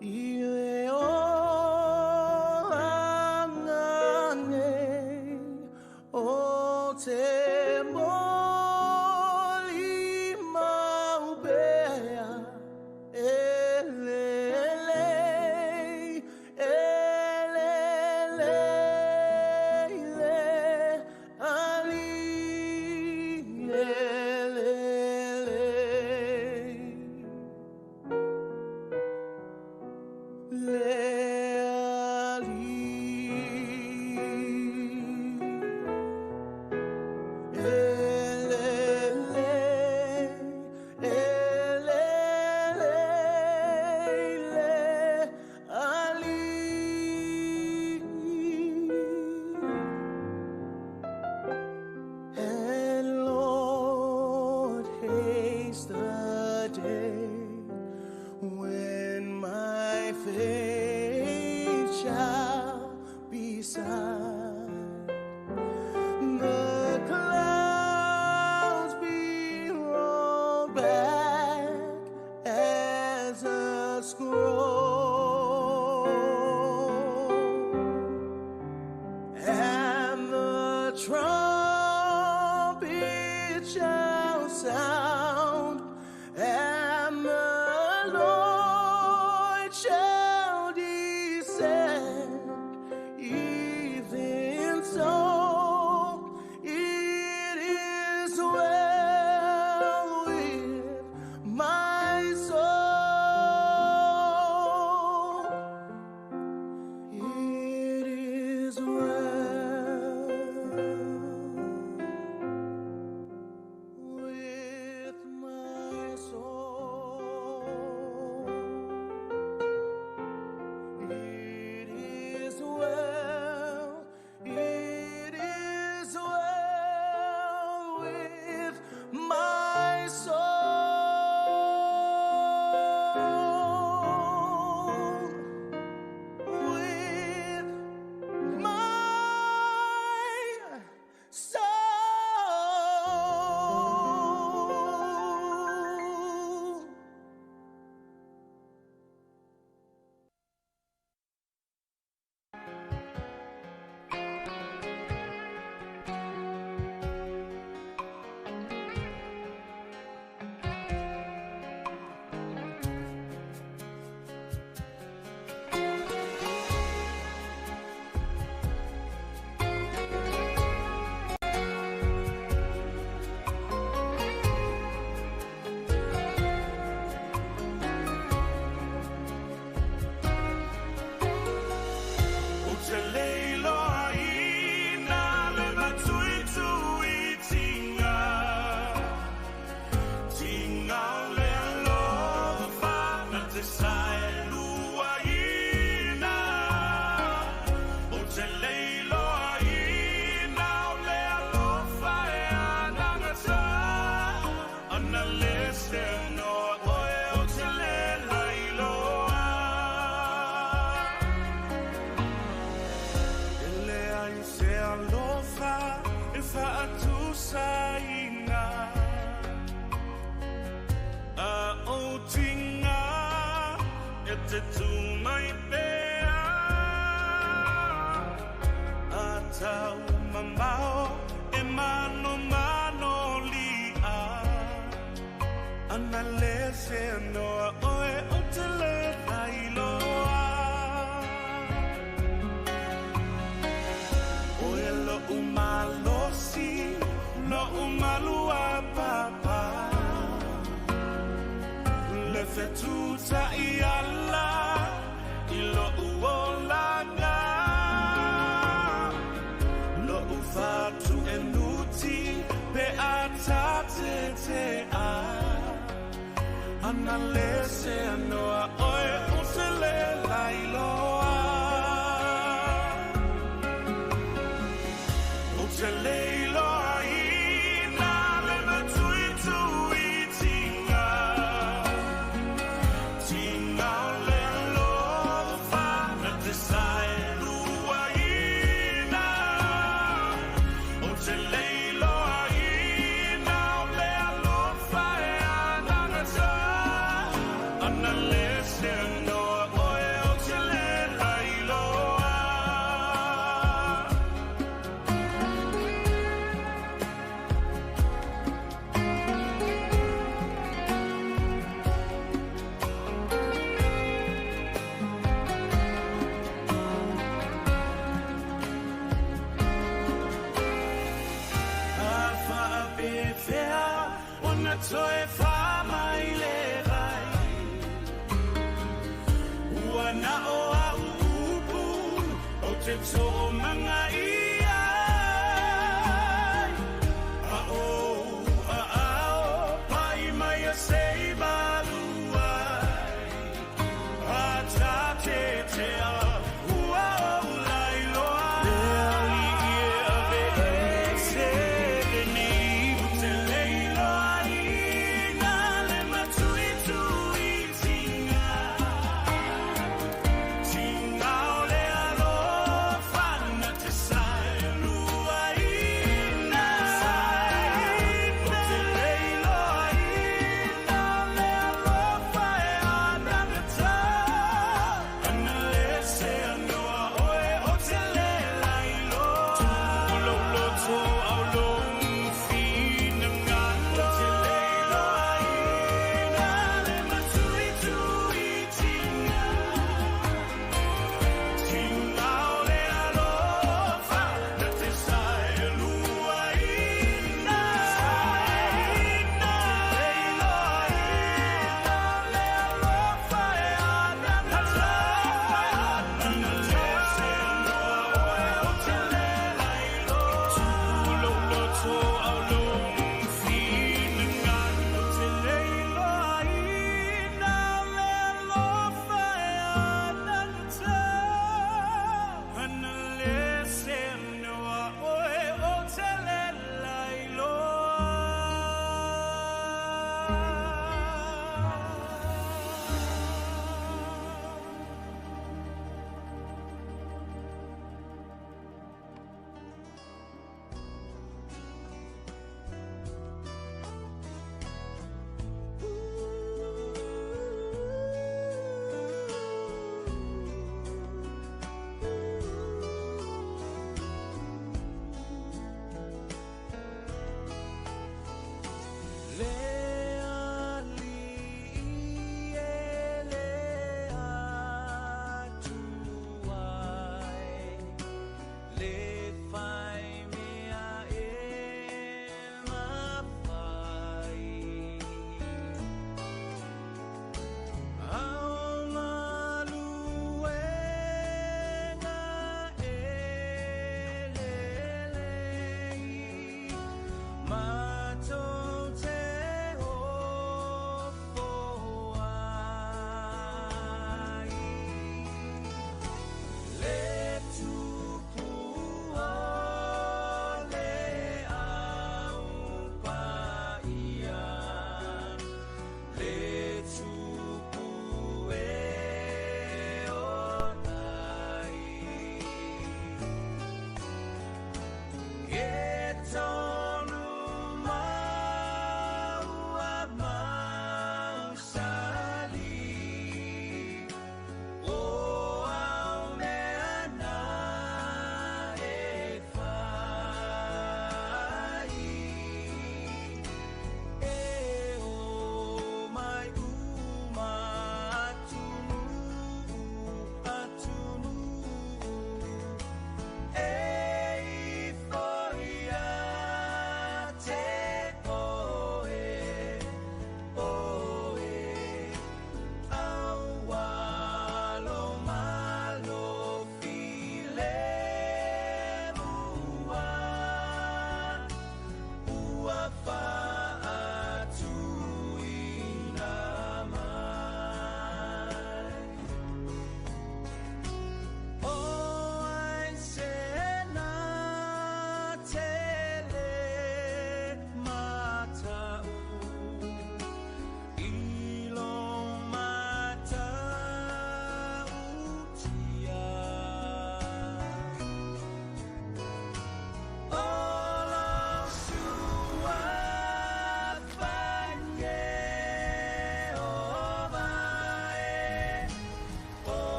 S2: Ile olangane o te moli maupea elele elele ile ali elele Le ali ele ele le ali. And Lord, haste the day when my faith shall be sight. The clouds be rolled back as a scroll, and the trumpet shall sound, and the Lord shall descend. Even so, it is well with my soul. It is well with my soul. It is well, it is well with my soul. With my soul.
S1: O te leilo aina le matui tui tinga. Tinga o le alofa na te sae lua ina. O te leilo aina o le alofa e anagata. Ana le se noa oe o te le lailoa. Ele ai se alofa e faatusaina. A o tinga e te tumai pea. A tau mamao e mano mano lia. Ana le se noa oe o te le lailoa. Oe lo umalosi, lo umalua papa. Le fetuta i ala, i lo uolanga. Ana le se anoa oe o se le lailoa. O te leiloa i nā le matui tui tinga. Tinga o le alofa na te sae lua ina. O te leiloa ina o le alofa e anagata. Ana le se anoa oe o te le lailoa. A whaapewhea o na toe whamai le vai. Ua na o a upu o te tō manga ia. A o a ao pai mai a sei maluai. A tā te te a ua o lai loa. Le ali i e ave e se le nei. O te leiloa ina le matui tui tinga. Tinga o le alofa na te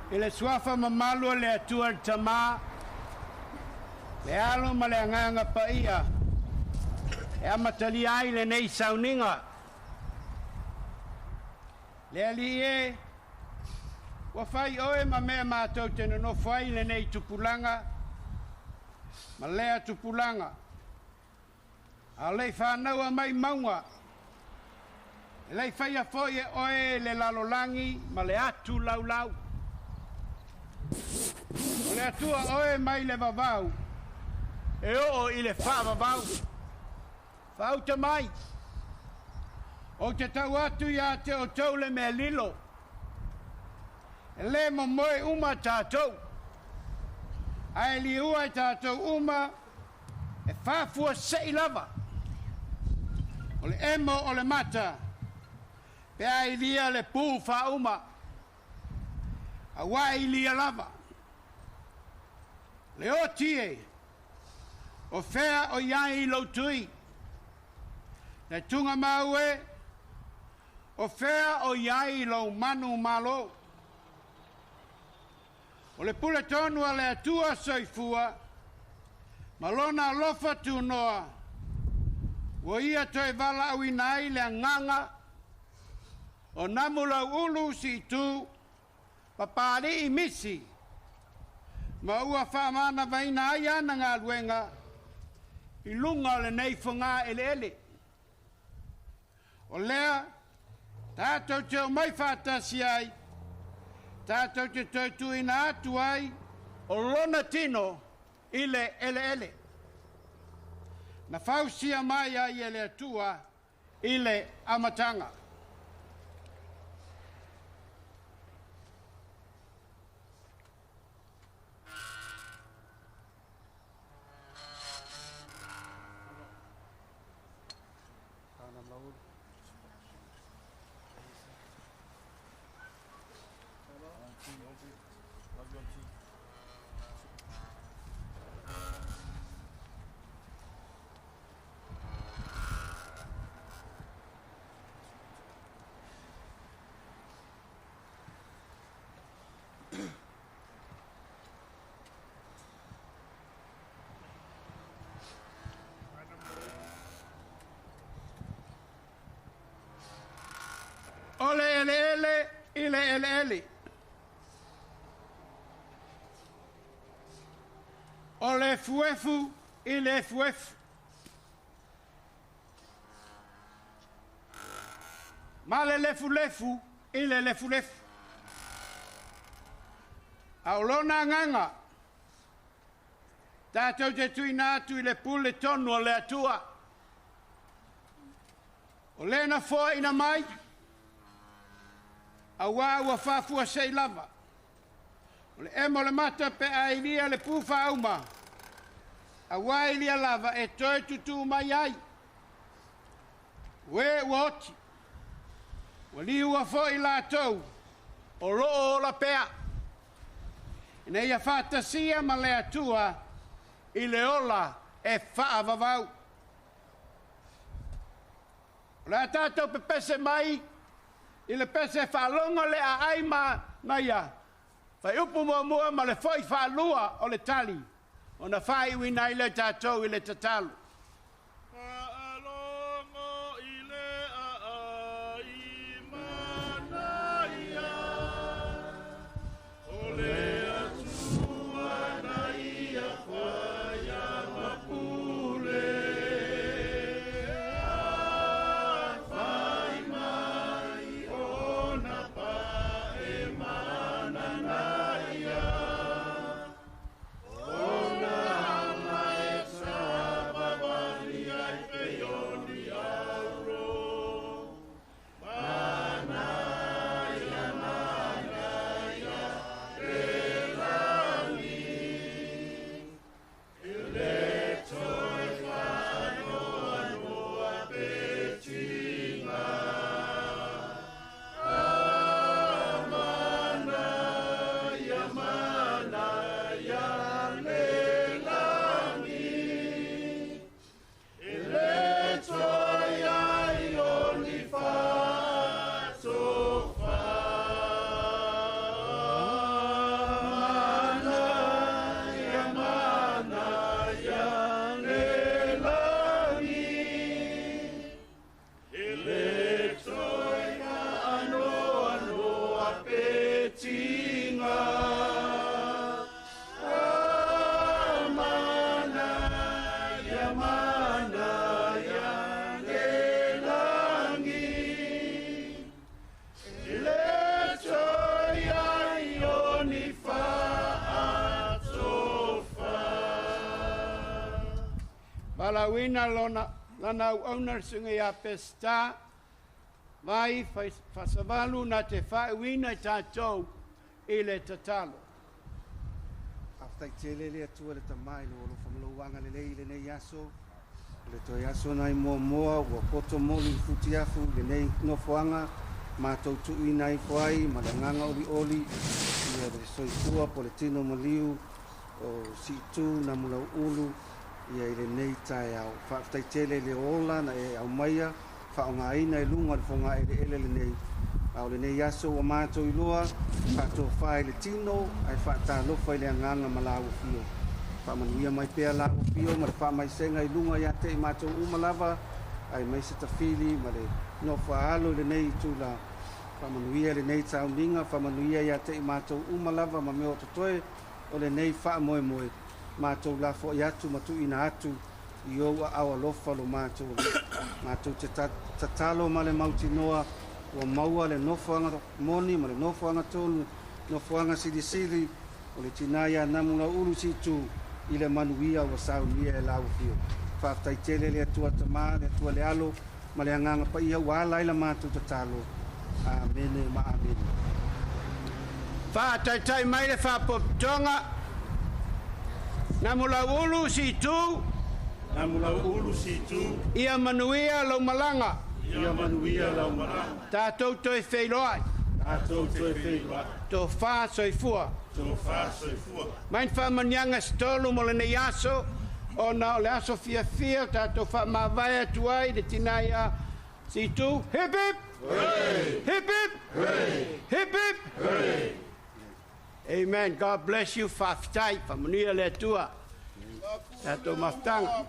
S3: I le suafa mamalu o le Atua le Tamā, le Alo ma le Agaga Paia, e amatalia ai lenei sauniga. Le Alii e, ua fai oe ma mea matou te nonofo ai i lenei tupulaga ma lea tupulaga. A o le i fanaua mai mauga, e le i faia foi e oe le lalolagi ma le atu laulau. O le Atua oe mai le vavau, e oo i le faavavau. Faauta mai, ou te tau atu ia te outou le mea lilo, e lē momoe uma tatou, ae liua i tatou uma e faafuasei lava. O le emo o le mata, pe a ilia le pu faauma, auā e ilia lava. Le oti e, o fea o i ai lou tui? Le tugamau e, o fea o i ai lou manumalo? O le pule tonu a le Atua soifua, ma lona alofa tunoa, ua ia toe valaauina ai le agaga o Namulauulu Siitu Papali'i Misi, ma ua faamanavaina ai ana galuega i luga o lenei fogaeleele. O lea, tatou te omai faatasi ai, tatou te toe tuuina atu ai o lona tino i le eleele. Na fausia mai ai e le Atua i le amataga. O le eleele i le eleele. O le efuefu i le efuefu. Ma le lefulefu i le lefulefu. A o lona agaga, tatou te tuuina atu i le pule tonu o le Atua. O lena foaina mai, auā ua faafuasei lava. O le emo o le mata pe a ilia le pu faauma, auā e ilia lava e toe tutū mai ai. O e ua oti, ua liua foi latou o loo ola pea, ina ia faatasia ma le Atua i le ola e faavavau. O le a tatou pepese mai i le pese faalogo le aai ma naia, faiupu muamua ma le foi faalua o le tali, ona faaiuina ai lea tatou i le tatalo.
S1: Faalogo i le aai manaia, o le Atua na ia faia ma pule. Fai mai ona pae mananaia, ona ala e sa. Faatofa.
S3: Valaauina lona lana auauna le susuga ia Peseta Vai Fasavalu na te faauuina i tatou i le tatalo.
S7: Faafetai tele le Atua le Tama i lou alofa ma lou agalelei i lenei aso. O le toe aso nai muamua ua poto moli i futiafu i lenei nofoaga matou tuuina ifo ai ma le agaga olioli ia le soifua po le tino maliu o Siitu Namulauulu ia i lenei taeao. Faafetai tele i le ola na e aumaia faaaogaina i luga o le fogaeleele lenei. A o lenei aso ua matou iloa faatofa i le tino ae faatalofa i le agaga ma lau afio. Faamanuia mai pea lau afio ma le faamaisega i luga ia te i matou uma lava aemaise tafili ma le nofoaalo i lenei itula. Faamanuia lenei sauniga, faamanuia ia te i matou uma lava ma mea o totoe o lenei faamoemoe. Matou lafoai atu ma tuuina atu i ou aao alofa lo matou Alii. Matou te tatalo ma le mautinoa ua maua le nofoaga moni ma le nofoaga tonu, nofoaga silisili o le tina ia Namulauulu Siitu i le manuia ua saunia e lau afio. Faafetai tele le Atua Tama, le Atua le Alo ma le Agaga Paia ua ala ai la matou tatalo. Amene ma amene.
S3: Faataitai mai le faapotopotoga Namulauulu Siitu.
S1: Namulauulu Siitu.
S3: Ia manuia lau malaga.
S1: Ia manuia lau malaga.
S3: Tatou toe feiloai.
S1: Tatou toe feiloai.
S3: Tofa soifua.
S1: Tofa soifua.
S3: Mai ni faamanuiaga se tolu mo lenei aso, ona o le aso fiafia o tatou faamavae atu ai i le tina ia Siitu. Hip hip! Hooray! Hip hip! Hooray! Hip hip! Hooray! Amen. God bless you. Faafetai. Faamanuia le Atua. Tatou mafutaga.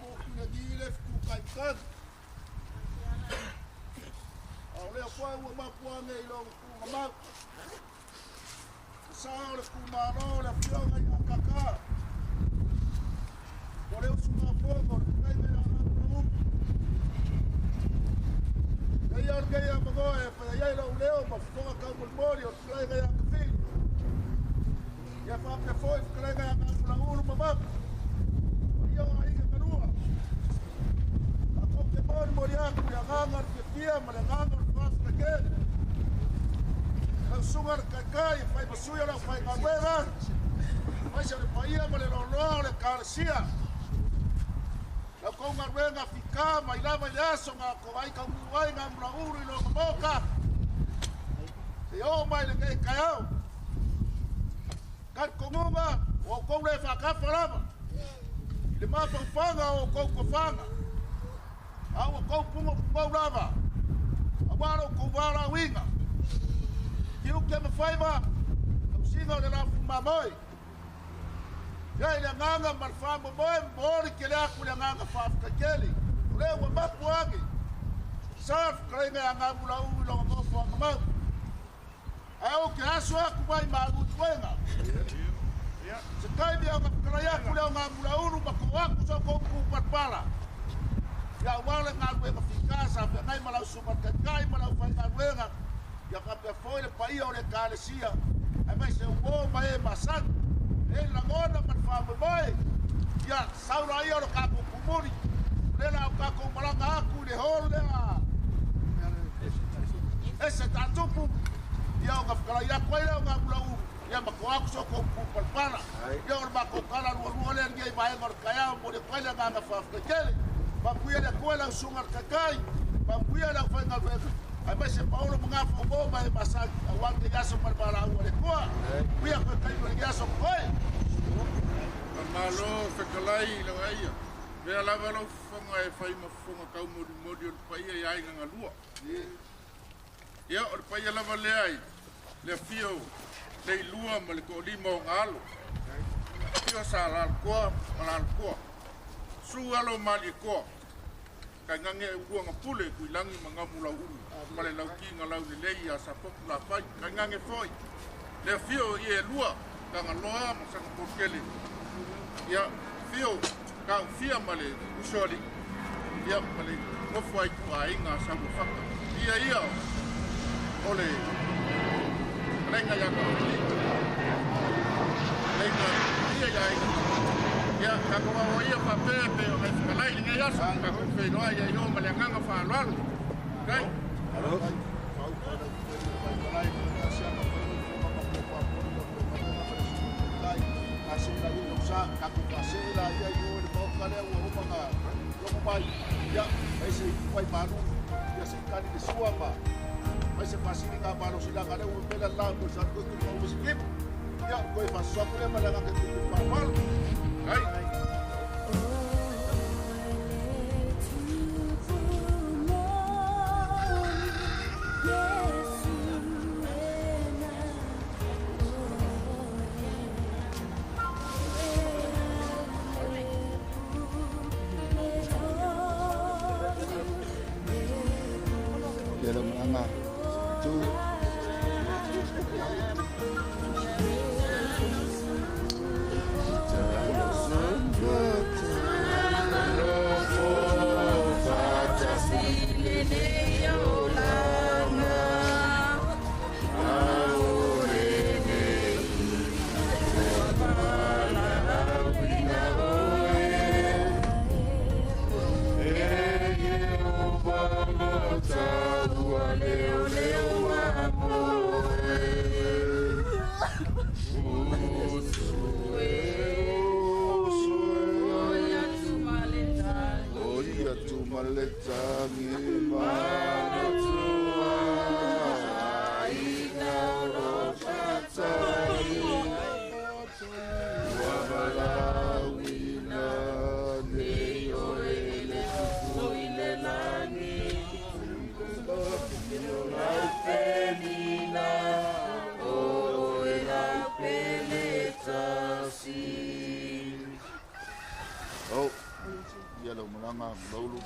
S5: Ia, tatou aoaia faapea e pei ona e fetalai i lenei aso, tatou feiloai ai o ma le agaga faaaloalo. Faafetai.
S6: Ia lau malaga tu. Oh, ia lau malaga Laulu.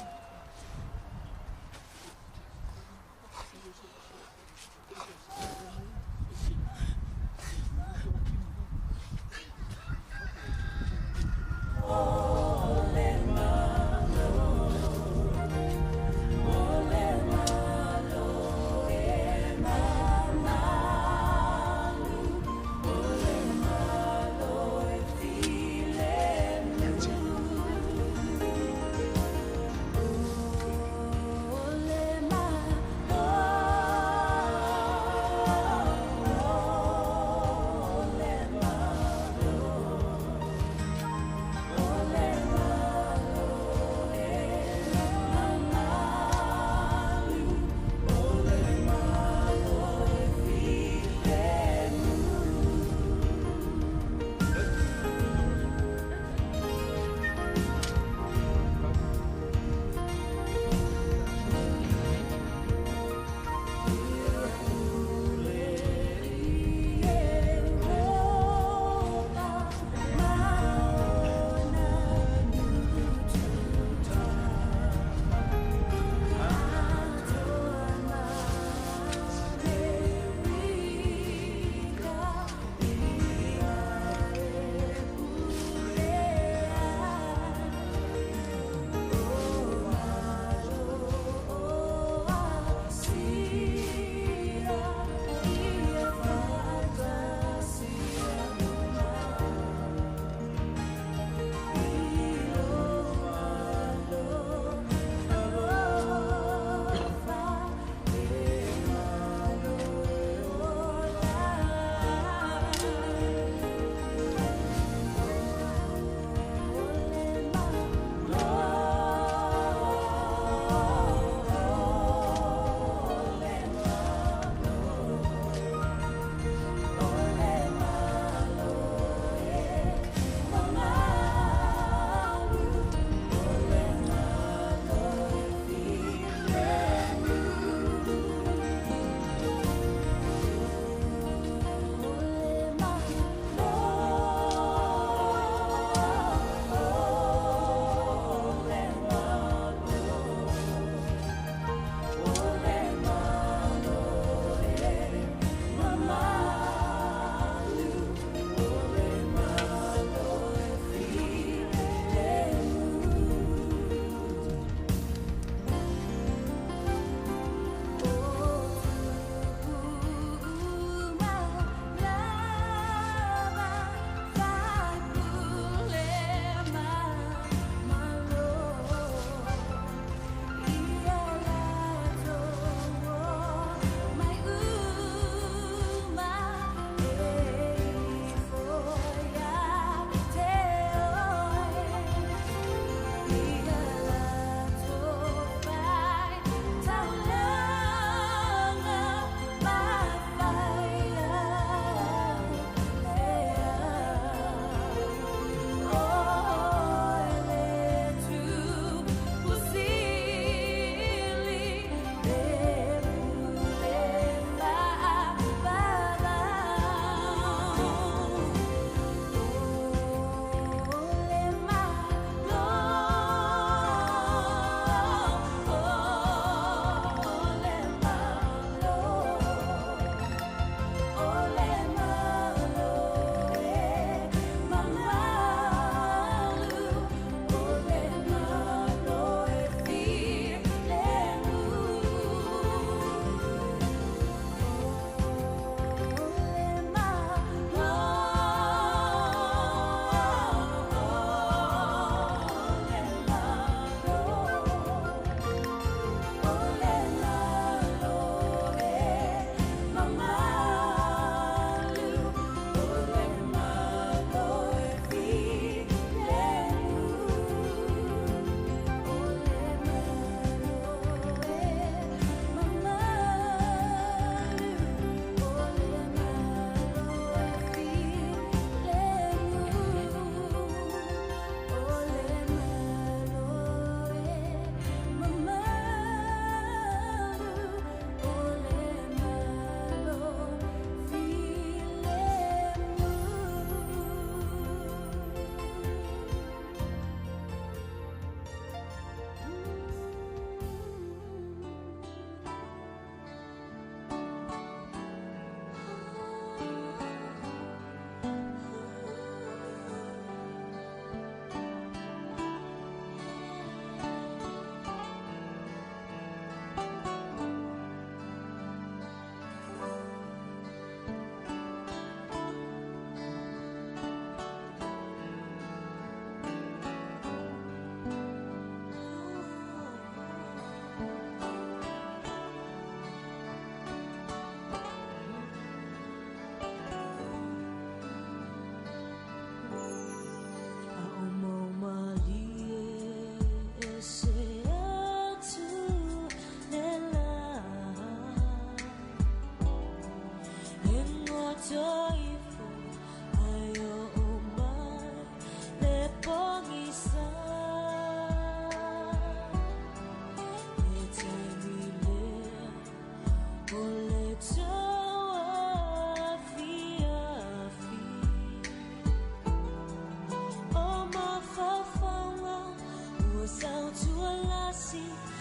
S1: Fia,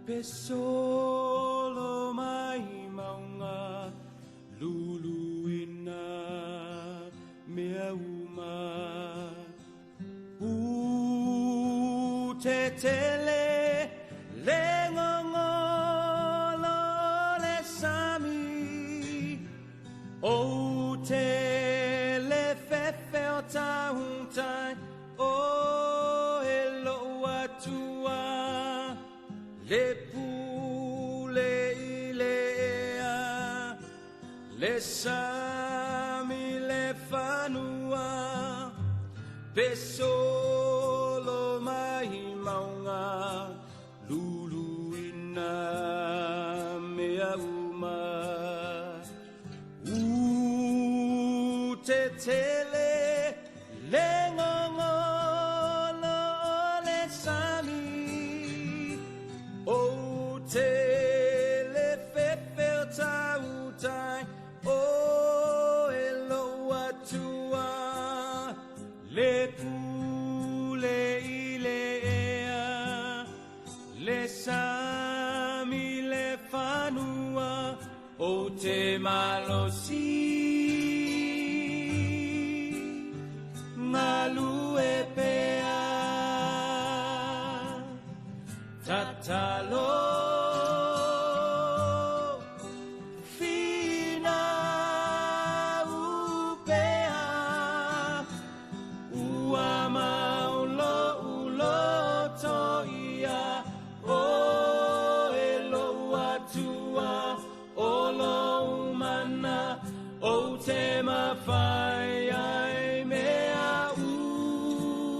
S1: Pesolo mai maunga luluina mea uma. U te tele le ngongolo le sami, o te le fefe o tauntai, o e lo atua le pule i le ea, le sami le fanua, pesolo mai maunga luluina mea uma. U te tele le ngongolo le sami, o te le fefe o tautai, o e lo atua le pule i le ea, le sami le fanua, o te malosi ngalue pea. Tatalo fina upea, ua maulo uloto ia, o e lo atua o lo umana, o te mawhai ai mea uma.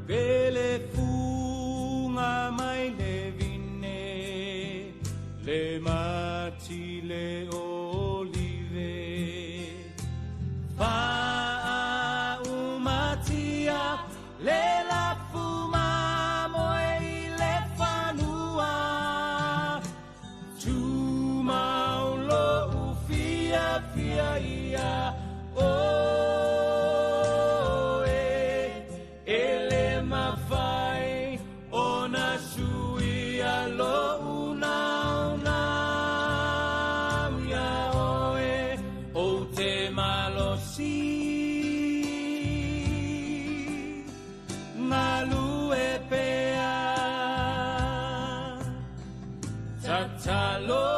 S1: Pele funga mai le vine, le mati le olive, fa umatia le lafu mamoe i le fanua, tumau lo ufia fia ia, o e le mawhai o na suia lo unau nau ia oe, o te malosi ngalue pea. Tatalo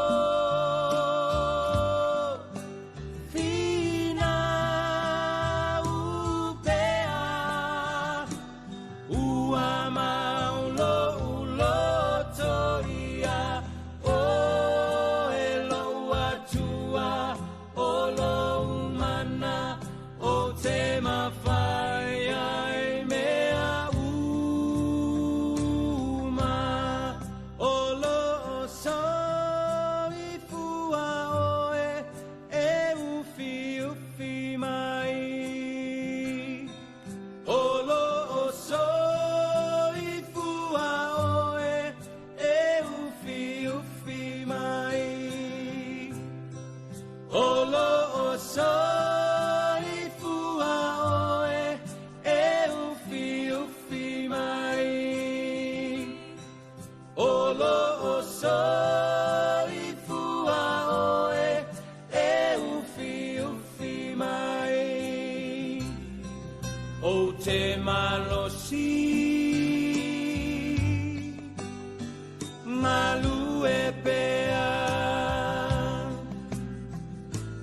S1: fina upea, ua maulo uloto ia, o e lo atua o lo umana, o te mawhai ai mea uma. O lo soifua oe, e ufi ufi mai. O lo soifua oe, e ufi ufi mai. O lo soifua oe, e ufi ufi mai. O lo soifua oe, e ufi ufi mai. O te malosi ngalue pea.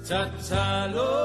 S1: Tatalo